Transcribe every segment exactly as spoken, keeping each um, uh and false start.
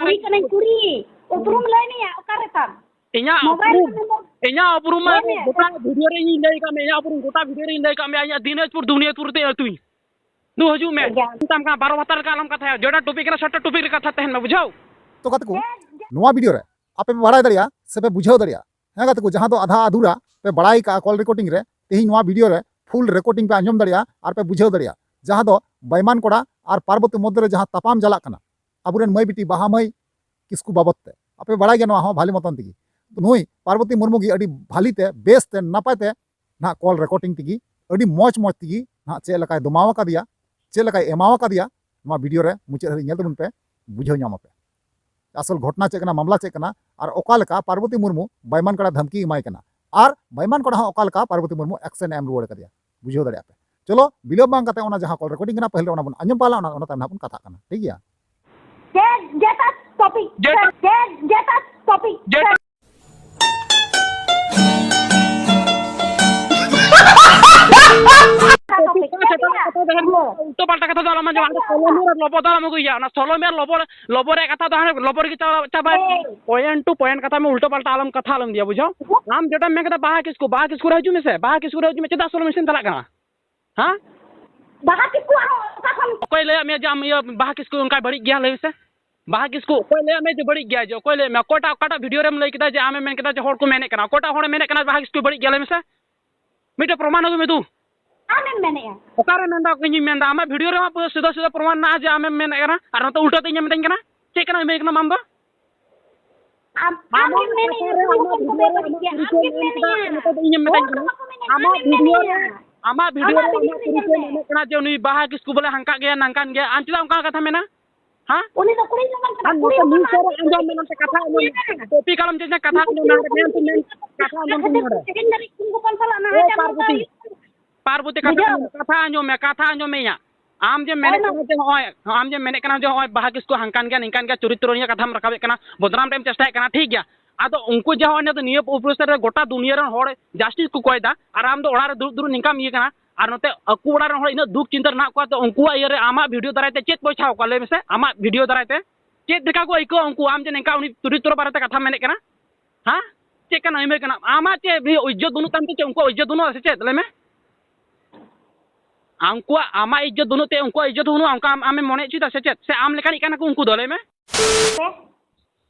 ᱠᱩᱲᱤ ᱠᱟᱹᱱᱟᱹᱧ, ᱠᱩᱲᱤ᱾ ᱩᱯᱨᱩᱢ ᱞᱟᱹᱭ ᱢᱮᱭᱟ, ᱚᱠᱟ ᱨᱮ ᱛᱟᱢ? ᱤᱧᱟᱜ ᱢᱳᱵᱟᱭᱤᱞ ᱩᱯᱨᱩᱢ, ᱨᱮ ᱱᱚᱢᱵᱚᱨ ᱤᱧᱟᱜ ᱩᱯᱨᱩᱢ ᱢᱟ ᱞᱟᱹᱭ ᱢᱮ᱾ ᱜᱚᱴᱟ ᱵᱷᱤᱰᱤᱭᱳ ᱨᱮ ᱤᱧ ᱞᱟᱹᱭ ᱠᱟᱜ ᱢᱮ, ᱤᱧᱟᱜ ᱩᱯᱨᱩᱢ ᱜᱚᱴᱟ ᱵᱷᱤᱰᱤᱭᱳ ᱨᱮ ᱤᱧ ᱞᱟᱹᱭ ᱠᱟᱜ ᱢᱮ, ᱤᱧᱟᱜ ᱫᱤᱱᱟᱡᱽᱯᱩᱨ ᱫᱩᱱᱤᱭᱟᱹᱯᱩᱨ ᱛᱮ ᱟᱹᱛᱩᱧ᱾ ᱫᱩ ᱦᱤᱡᱩᱜ ᱢᱮ᱾ ᱴᱷᱤᱠ ᱜᱮᱭᱟ᱾ ᱢᱮᱛᱟᱢ ᱠᱟᱱᱟ, ᱵᱟᱨᱚ ᱵᱷᱟᱛᱟᱨ ᱞᱮᱠᱟ ᱟᱞᱚᱢ ᱠᱟᱛᱷᱟᱭᱟ᱾ ᱡᱮᱴᱟ ᱴᱚᱯᱤᱠ ᱠᱟᱱᱟ, ᱥᱮᱴᱟ ᱴᱚᱯᱤᱠ ᱨᱮ ᱠᱟᱛᱷᱟ ᱛᱟᱦᱮᱱ ᱢᱮ, ᱵᱩᱡᱷᱟᱹᱣ? ᱛᱚ ᱜᱟᱛᱮ ᱠᱚ, ᱱᱚᱣᱟ ᱵᱷᱤᱰᱤᱭᱳ ᱨᱮ ᱟᱯᱮ ᱯᱮ ᱵᱟᱲᱟᱭ ᱫᱟᱲᱮᱭᱟᱜᱼᱟ ᱥᱮ ᱯᱮ ᱵᱩᱡᱷᱟᱹᱣ ᱫᱟᱲᱮᱭᱟᱜᱼᱟ, ᱦᱮᱸ ᱜᱟᱛᱮ ᱠᱚ, ᱡᱟᱦᱟᱸ ᱫᱚ ᱟᱫᱷᱟ ᱟᱫᱷᱩᱨᱟ ᱯᱮ ᱵᱟᱲᱟᱭ ᱠᱟᱜᱼᱟ ᱠᱚᱞ ᱨᱮᱠᱳᱨᱰᱤᱝ ᱨᱮ, ᱛᱮᱦᱮᱧ ᱱᱚᱣᱟ ᱵᱷᱤᱰᱤᱭᱳ ᱨᱮ ᱯᱷᱩᱞ ᱨᱮᱠᱳᱨᱰᱤᱝ ᱯᱮ ᱟᱸᱡᱚᱢ ᱫᱟᱲᱮᱭᱟᱜᱼᱟ ᱟᱨ ᱯᱮ ᱵᱩᱡᱷᱟᱹᱣ ᱫᱟᱲᱮᱭᱟᱜᱼᱟ, ᱡᱟᱦᱟᱸ ᱫᱚ ᱵᱟᱭᱢᱟᱱ ᱠᱚᱲᱟ ᱟᱨ ᱯᱟᱨᱵᱚᱛᱤ ᱢᱚᱫᱽᱫᱷᱮ ᱨᱮ ᱡᱟᱦᱟᱸ ᱛᱟᱯᱟᱢ ᱪᱟᱞᱟᱜ ᱠᱟᱱᱟ, ᱟᱵᱚᱨᱮᱱ ᱢᱟᱹᱭ ᱵᱤᱴᱤ ᱵᱟᱦᱟ ᱢᱟᱹᱭ ᱠᱤᱥᱠᱩ ᱵᱟᱵᱚᱫ ᱛᱮ᱾ ᱟᱯᱮ ᱵᱟᱲᱟᱭ ᱜᱮᱭᱟ ᱱᱚᱣᱟ ᱦᱚᱸ ᱵᱷᱟᱞᱤ ᱢᱚᱛᱚᱱ ᱛᱮᱜᱮ᱾ ᱛᱚ ᱱᱩᱭ ᱯᱟᱨᱵᱚᱛᱤ ᱢᱩᱨᱢᱩ ᱜᱮ ᱟᱹᱰᱤ ᱵᱷᱟᱞᱤ ᱛᱮ, ᱵᱮᱥ ᱛᱮ, ᱱᱟᱯᱟᱭ ᱛᱮ ᱱᱟᱦᱟᱜ ᱠᱚᱞ ᱨᱮᱠᱳᱨᱰᱤᱝ ᱛᱮᱜᱮ, ᱟᱹᱰᱤ ᱢᱚᱡᱽ ᱢᱚᱡᱽ ᱛᱮᱜᱮ ᱱᱟᱦᱟᱜ ᱪᱮᱫ ᱞᱮᱠᱟᱭ ᱫᱚᱢᱟᱣ ᱟᱠᱟᱫᱮᱭᱟ, ᱪᱮᱫ ᱞᱮᱠᱟᱭ ᱮᱢᱟᱣ ᱟᱠᱟᱫᱮᱭᱟ, ᱱᱚᱣᱟ ᱵᱷᱤᱰᱤᱭᱳ ᱨᱮ ᱢᱩᱪᱟᱹᱫ ᱦᱟᱹᱵᱤᱡ ᱧᱮᱞ ᱛᱟᱵᱚᱱ ᱯᱮ, ᱵᱩᱡᱷᱟᱹᱣ ᱧᱟᱢ ᱟᱯᱮ ᱟᱥᱚᱞ ᱜᱷᱚᱴᱱᱟ ᱪᱮᱫ ᱠᱟᱱᱟ, ᱢᱟᱢᱞᱟ ᱪᱮᱫ ᱠᱟᱱᱟ, ᱟᱨ ᱚᱠᱟ ᱞᱮᱠᱟ ᱯᱟᱨᱵᱚᱛᱤ ᱢᱩᱨᱢᱩ ᱵᱟᱭᱢᱟᱱ ᱠᱟᱲᱟ ᱫᱷᱟᱢᱠᱤ ᱮᱢᱟᱭ ᱠᱟᱱᱟ, ᱟᱨ ᱵᱟᱭᱢᱟᱱ ᱠᱚᱲᱟ ᱦᱚᱸ ᱚᱠᱟ ᱞᱮᱠᱟ ᱯᱟᱨᱵᱚᱛᱤ ᱢᱩᱨᱢᱩ ᱮᱠᱥᱮᱱ ᱮ ᱮᱢ ᱨᱩᱣᱟᱹᱲ ᱟᱠᱟᱫᱮᱭᱟ, ᱵᱩᱡᱷᱟᱹᱣ ᱫᱟᱲᱮᱭᱟᱜ ᱯᱮ᱾ ᱪᱚᱞᱚ, ᱵᱤᱞᱚᱢ ᱵᱟᱝ ᱠᱟᱛᱮ ᱚᱱᱟ ᱡᱟᱦᱟᱸ ᱠᱚᱞ ᱨᱮᱠᱳᱨᱰᱤᱝ ᱠᱟᱱᱟ, ᱯᱟᱹᱦᱤᱞ ᱨᱮ ᱚᱱᱟ ᱵᱚᱱ ᱟᱸᱡᱚᱢ ᱯᱟᱞᱟ, ᱚᱱᱟ, ᱚᱱᱟ ᱛᱟᱭᱚᱢ ᱱᱟᱦᱟᱜ ᱵᱚᱱ ᱠᱟᱛᱷᱟᱜ ᱠᱟᱱᱟ, ᱴᱷᱤᱠ ᱜᱮᱭᱟ? ᱡᱮ, ᱡᱮᱴᱟ ᱴᱚᱯᱤᱠ, ᱡᱮᱴᱟ ᱡᱮ, ᱡᱮᱴᱟ ᱴᱚᱯᱤᱠ, ᱡᱮᱴᱟ ᱴᱚᱯᱤᱠ, ᱴᱚᱯᱤᱠ, ᱴᱚᱯᱤᱠ, ᱴᱚᱯᱤᱠ, ᱩᱞᱴᱟᱹ ᱯᱟᱞᱴᱟ ᱠᱟᱛᱷᱟ ᱫᱚ ᱟᱞᱚᱢ ᱟᱸᱡᱚᱢᱟ᱾ ᱦᱟᱸᱰᱮ ᱥᱚᱞᱚᱢᱮ ᱟᱨ ᱞᱚᱵᱚ ᱫᱚ ᱟᱞᱚᱢ ᱟᱹᱜᱩᱭᱟ᱾ ᱚᱱᱟ ᱥᱚᱞᱚᱢᱮ ᱟᱨ ᱞᱚᱵᱚ, ᱞᱚᱵᱚ ᱨᱮᱭᱟᱜ ᱠᱟᱛᱷᱟ ᱫᱚ ᱦᱟᱸᱰᱮ ᱞᱚᱵᱚ ᱨᱮᱜᱮ ᱪᱟᱵᱟ, ᱪᱟᱵᱟᱭ᱾ ᱦᱮᱸ᱾ Point to point ᱠᱟᱛᱷᱟ ᱢᱮ, ᱩᱞᱴᱟᱹ ᱯᱟᱞᱴᱟ ᱟᱞᱚᱢ ᱠᱟᱛᱷᱟ ᱟᱞᱚᱢ ᱤᱫᱤᱭᱟ, ᱵᱩᱡᱷᱟᱹᱣ? ᱟᱢ ᱡᱮᱴᱟᱢ ᱢᱮᱱ ᱠᱮᱫᱟ ᱵᱟᱦᱟ ᱠᱤᱥᱠᱩ, ᱵᱟᱦᱟ ᱠᱤᱥᱠᱩ ᱨᱮ ᱦᱤᱡᱩᱜ ᱢᱮᱥᱮ, ᱵᱟᱦᱟ ᱠᱤᱥᱠᱩ ᱨᱮ ᱦᱤᱡᱩᱜ ᱢᱮ, ᱪᱮᱫᱟᱜ ᱥᱚᱞᱚᱢᱮ ᱥᱮᱱ ᱪᱟᱞᱟᱜ ᱠᱟᱱᱟ? ᱦᱮᱸ? ᱵᱟᱦᱟ ᱠᱤᱥᱠᱩ ᱟᱨᱦᱚᱸ ᱚᱠᱟ ᱠᱷᱚᱱ? ᱚᱠᱚᱭ ᱞᱟᱹᱭᱟᱫ ᱢᱮᱭᱟ ᱡᱮ ᱟᱢ ᱤᱭᱟᱹ ᱵᱟᱦᱟ ᱠᱤᱥᱠᱩ ᱚᱱᱠᱟᱭ ᱵᱟᱹᱲᱤᱡ ᱜᱮᱭᱟ, ᱞᱟᱹᱭ ᱢᱮᱥᱮ? ᱵᱟᱦᱟ ᱠᱤᱥᱠᱩ ᱚᱠᱚᱭ ᱞᱟᱹᱭᱟᱫ ᱢᱮᱭᱟ ᱡᱮ ᱵᱟᱹᱲᱤᱡ ᱜᱮᱭᱟ? ᱡᱮ ᱚᱠᱚᱭ ᱞᱟᱹᱭᱟᱫ ᱢᱮᱭᱟ? ᱚᱠᱚᱭᱴᱟᱜ, ᱚᱠᱟᱴᱟᱜ ᱵᱷᱤᱰᱤᱭᱳ ᱨᱮᱢ ᱞᱟᱹᱭ ᱠᱮᱫᱟ ᱡᱮ ᱟᱢᱮᱢ ᱢᱮᱱ ᱠᱮᱫᱟ ᱡᱮ ᱦᱚᱲ ᱠᱚ ᱢᱮᱱᱮᱫ ᱠᱟᱱᱟ? ᱚᱠᱚᱭᱴᱟᱜ ᱦᱚᱲᱮ ᱢᱮᱱᱮᱫ ᱠᱟᱱᱟ ᱵᱟᱦᱟ ᱠᱤᱥᱠᱩ ᱵᱟᱹᱲᱤᱡ ᱜᱮᱭᱟ, ᱞᱟᱹᱭ ᱢᱮᱥᱮ? ᱢᱤᱫᱴᱮᱡ ᱯᱨᱚᱢᱟᱱ ᱟᱹᱜᱩᱭ ᱢᱮ ᱫᱩ᱾ ᱟᱢᱮᱢ ᱢᱮᱱᱮᱫᱼᱟ᱾ ᱚᱠᱟᱨᱮ ᱢᱮᱱᱫᱟ? ᱤᱧᱤᱧ ᱢᱮᱱᱫᱟ, ᱟᱢᱟᱜ ᱵᱷᱤᱰᱤᱭᱳ ᱨᱮᱢᱟ ᱯᱩᱨᱟᱹ ᱥᱤᱫᱷᱟᱹ ᱥᱤᱫᱷᱟᱹ ᱯᱨᱚᱢᱟᱱ ᱢᱮᱱᱟᱜᱼᱟ ᱡᱮ ᱟᱢᱮᱢ ᱢᱮᱱᱮᱫ ᱠᱟᱱᱟ, ᱟᱨ ᱱᱚᱛᱮ ᱩᱞᱴᱟᱹ ᱛᱮ ᱤᱧᱮᱢ ᱢᱮᱛᱟᱧ ᱠᱟᱱᱟ᱾ ᱪᱮᱫ ᱠᱟᱱᱟ ᱤᱢᱟᱹᱧ ᱠᱟᱱᱟᱢ ᱟᱢ ᱫᱚ? ᱟᱢ, ᱟᱢ ᱟᱢᱟᱜ ᱜᱮᱢ ᱢᱮᱱᱮᱫᱼᱟ, ᱠᱟᱛᱷᱟ ᱨᱮ, ᱠᱩᱲᱤ ᱟᱢᱟᱜ ᱦᱚᱯᱚᱱ ᱠᱚ ᱵᱷᱤᱰᱤᱭᱳ ᱨᱮ, ᱵᱮᱵᱟᱹᱲᱤᱡ ᱟᱢᱟᱜ ᱜᱮᱭᱟ, ᱟᱢ ᱠᱩᱲᱤ ᱠᱚ ᱜᱮᱢ ᱢᱮᱱ ᱠᱮᱫᱟ, ᱢᱮᱱᱮᱫᱼᱟ᱾ ᱟᱨ ᱱᱚᱛᱮ ᱫᱚ ᱤᱧᱮᱢ ᱢᱮᱛᱟᱧ ᱦᱚᱲ ᱠᱟᱱᱟ᱾ ᱠᱚ ᱢᱮᱱᱮᱫᱼᱟ, ᱟᱢᱟᱜ ᱟᱢᱮᱢ ᱵᱷᱤᱰᱤᱭᱳ ᱨᱮ, ᱢᱮᱱᱮᱫᱼᱟ᱾ ᱟᱢᱟᱜ ᱵᱷᱤᱰᱤᱭᱳ ᱟᱢᱟᱜ ᱨᱮ ᱵᱷᱤᱰᱤᱭᱳ ᱟᱢᱟᱜ ᱨᱮ ᱠᱩᱲᱤ ᱧᱮᱞ ᱠᱚ ᱢᱮ᱾ ᱢᱮᱱᱮᱫ ᱠᱟᱱᱟ ᱡᱮ ᱩᱱᱤ ᱵᱟᱦᱟ ᱠᱤᱥᱠᱩ ᱵᱚᱞᱮ ᱦᱟᱱᱠᱟ ᱜᱮᱭᱟ, ᱱᱟᱝᱠᱟᱱ ᱜᱮᱭᱟ᱾ ᱟᱢ ᱪᱮᱫᱟᱜ ᱚᱱᱠᱟ ᱠᱟᱛᱷᱟ ᱢᱮᱱᱟ? ᱦᱮᱸ? ᱩᱱᱤ ᱫᱚ ᱠᱩᱲᱤ ᱦᱚᱯᱚᱱ ᱠᱟᱱᱟ, ᱟᱨ ᱠᱩᱲᱤ ᱱᱚᱛᱮ ᱦᱚᱯᱚᱱ ᱢᱤᱫ ᱥᱮᱫ ᱨᱮ ᱟᱸᱡᱚᱢ ᱢᱮ, ᱱᱚᱛᱮ ᱠᱟᱛᱷᱟ ᱟᱸᱡᱚᱢ ᱢᱮ᱾ ᱦᱩᱭᱱᱟ᱾ ᱴᱚᱯᱤᱠ ᱟᱞᱚᱢ ᱪᱮᱧᱡᱟ, ᱠᱟᱛᱷᱟ ᱟᱸᱡᱚᱢ ᱢᱮ, ᱱᱚᱰᱮ ᱢᱮᱱ ᱛᱚ ᱢᱮᱱ, ᱠᱟᱛᱷᱟ ᱟᱸᱡᱚᱢ ᱛᱤᱧ ᱢᱮ ᱱᱚᱰᱮ᱾ ᱥᱮᱠᱮᱱᱰ ᱫᱷᱟᱹᱨᱤᱡ ᱠᱩᱲᱤ ᱦᱚᱯᱚᱱ ᱥᱟᱞᱟᱜ ᱱᱟᱦᱟᱪᱟᱨ ᱮ ᱯᱟᱨᱵᱚᱛᱤ, ᱪᱟᱹᱞᱩᱭᱮᱫᱟ᱾ ᱯᱟᱨᱵᱚᱛᱤ, ᱠᱟᱛᱷᱟ ᱵᱩᱡᱷᱟᱹᱣ? ᱟᱸᱡᱚᱢ ᱢᱮ, ᱠᱟᱛᱷᱟ ᱟᱸᱡᱚᱢ ᱢᱮ, ᱠᱟᱛᱷᱟ ᱟᱸᱡᱚᱢ ᱢᱮ ᱤᱧᱟᱜ᱾ ᱟᱢ ᱡᱮᱢ ᱢᱮᱱᱮᱫ ᱦᱳᱭ, ᱢᱟ᱾ ᱠᱟᱱᱟ ᱡᱮ ᱦᱚᱸᱜᱼᱚᱭ, ᱟᱢ ᱡᱮᱢ ᱢᱮᱱᱮᱫ ᱠᱟᱱᱟ ᱡᱮ ᱦᱚᱸᱜᱼᱚᱭ ᱵᱟᱦᱟ ᱠᱤᱥᱠᱩ ᱦᱟᱱᱠᱟᱱ ᱜᱮᱭᱟ, ᱱᱤᱝᱠᱟᱱ ᱜᱮᱭᱟ, ᱪᱚᱨᱤᱛᱨᱚ ᱱᱤᱭᱟᱹ ᱠᱟᱛᱷᱟᱢ ᱨᱟᱠᱟᱵᱮᱫ ᱠᱟᱱᱟ, ᱵᱚᱫᱱᱟᱢ ᱨᱮᱢ ᱪᱮᱥᱴᱟᱭᱮᱫ ᱠᱟᱱᱟ, ᱴᱷᱤᱠ ᱜᱮᱭᱟ᱾ ᱟᱫᱚ ᱩᱱᱠᱩ ᱡᱮ ᱦᱚᱸᱜᱼᱚᱭ ᱱᱤᱭᱟᱹ ᱩᱯᱨᱩᱥ ᱨᱮ ᱜᱚᱴᱟ ᱫᱩᱱᱤᱭᱟᱹ ᱨᱮᱱ ᱦᱚᱲ ᱡᱟᱥᱴᱤᱥ ᱠᱚ ᱠᱚᱭᱫᱟ, ᱟᱨ ᱟᱢ ᱫᱚ ᱚᱲᱟᱜ ᱨᱮ ᱫᱩᱲᱩᱵ ᱫᱩᱲᱩᱵ ᱱᱤᱝᱠᱟᱢ ᱤᱭᱟᱹ ᱠᱟᱱᱟ, ᱟᱨ ᱱᱚᱛᱮ ᱟᱠᱚ ᱚᱲᱟᱜ ᱨᱮᱱ ᱦᱚᱲ ᱤᱱᱟᱹᱜ ᱫᱩᱠ ᱪᱤᱱᱛᱟᱹ ᱨᱮ ᱢᱮᱱᱟᱜ ᱠᱚᱣᱟ, ᱛᱚ ᱩᱱᱠᱩᱣᱟᱜ ᱤᱭᱟᱹ ᱨᱮ ᱟᱢᱟᱜ ᱵᱷᱤᱰᱤᱭᱳ ᱫᱟᱨᱟᱭ ᱛᱮ ᱪᱮᱫ ᱯᱚᱭᱥᱟ ᱠᱚᱣᱟ ᱞᱟᱹᱭ ᱢᱮᱥᱮ? ᱟᱢᱟᱜ ᱵᱷᱤᱰᱤᱭᱳ ᱫᱟᱨᱟᱭ ᱛᱮ ᱪᱮᱫ ᱞᱮᱠᱟ ᱠᱚ ᱟᱹᱭᱠᱟᱹᱣᱟ ᱩᱱᱠᱩ, ᱟᱢ ᱡᱮ ᱱᱤᱝᱠᱟ ᱩᱱᱤ ᱪᱩᱨᱤᱛᱨᱚ ᱵᱟᱨᱮᱛᱮ ᱠᱟᱛᱷᱟᱢ ᱢᱮᱱᱮᱫ ᱠᱟᱱᱟ? ᱦᱮᱸ? ᱪᱮᱫ ᱠᱟᱱᱟ ᱟᱹᱭᱢᱟᱹᱭ ᱠᱟᱱᱟ? ᱟᱢᱟᱜ ᱪᱮᱫ ᱤᱭᱟᱹ ᱤᱡᱽᱡᱚᱛ ᱵᱟᱹᱱᱩᱜ ᱛᱟᱢ ᱛᱮ ᱪᱮᱫ ᱩᱱᱠᱩᱣᱟᱜ ᱤᱡᱽᱡᱚᱛ ᱵᱟᱹᱱᱩᱜᱼᱟ ᱥᱮ ᱪᱮᱫ? ᱞᱟᱹᱭ ᱢᱮ᱾ ᱩᱱᱠᱩᱣᱟᱜ, ᱟᱢᱟᱜ ᱤᱡᱽᱡᱚᱛ ᱵᱟᱹᱱᱩᱜ ᱛᱮ ᱩᱱᱠᱩᱣᱟᱜ ᱤᱡᱽᱡᱚᱛ ᱵᱟᱹᱱᱩᱜᱼᱟ, ᱚᱱᱠᱟ ᱟᱢ, ᱟᱢᱮᱢ ᱢᱚᱱᱮ ᱦᱚᱪᱚᱭᱮᱫᱟ ᱥᱮ ᱪᱮᱫ? ᱥᱮ ᱟᱢ ᱞᱮᱠᱟᱱᱤᱡ ᱠᱟᱱᱟ ᱠᱚ ᱩᱱᱠᱩ ᱫᱚ? ᱞᱟᱹᱭ ᱢᱮ᱾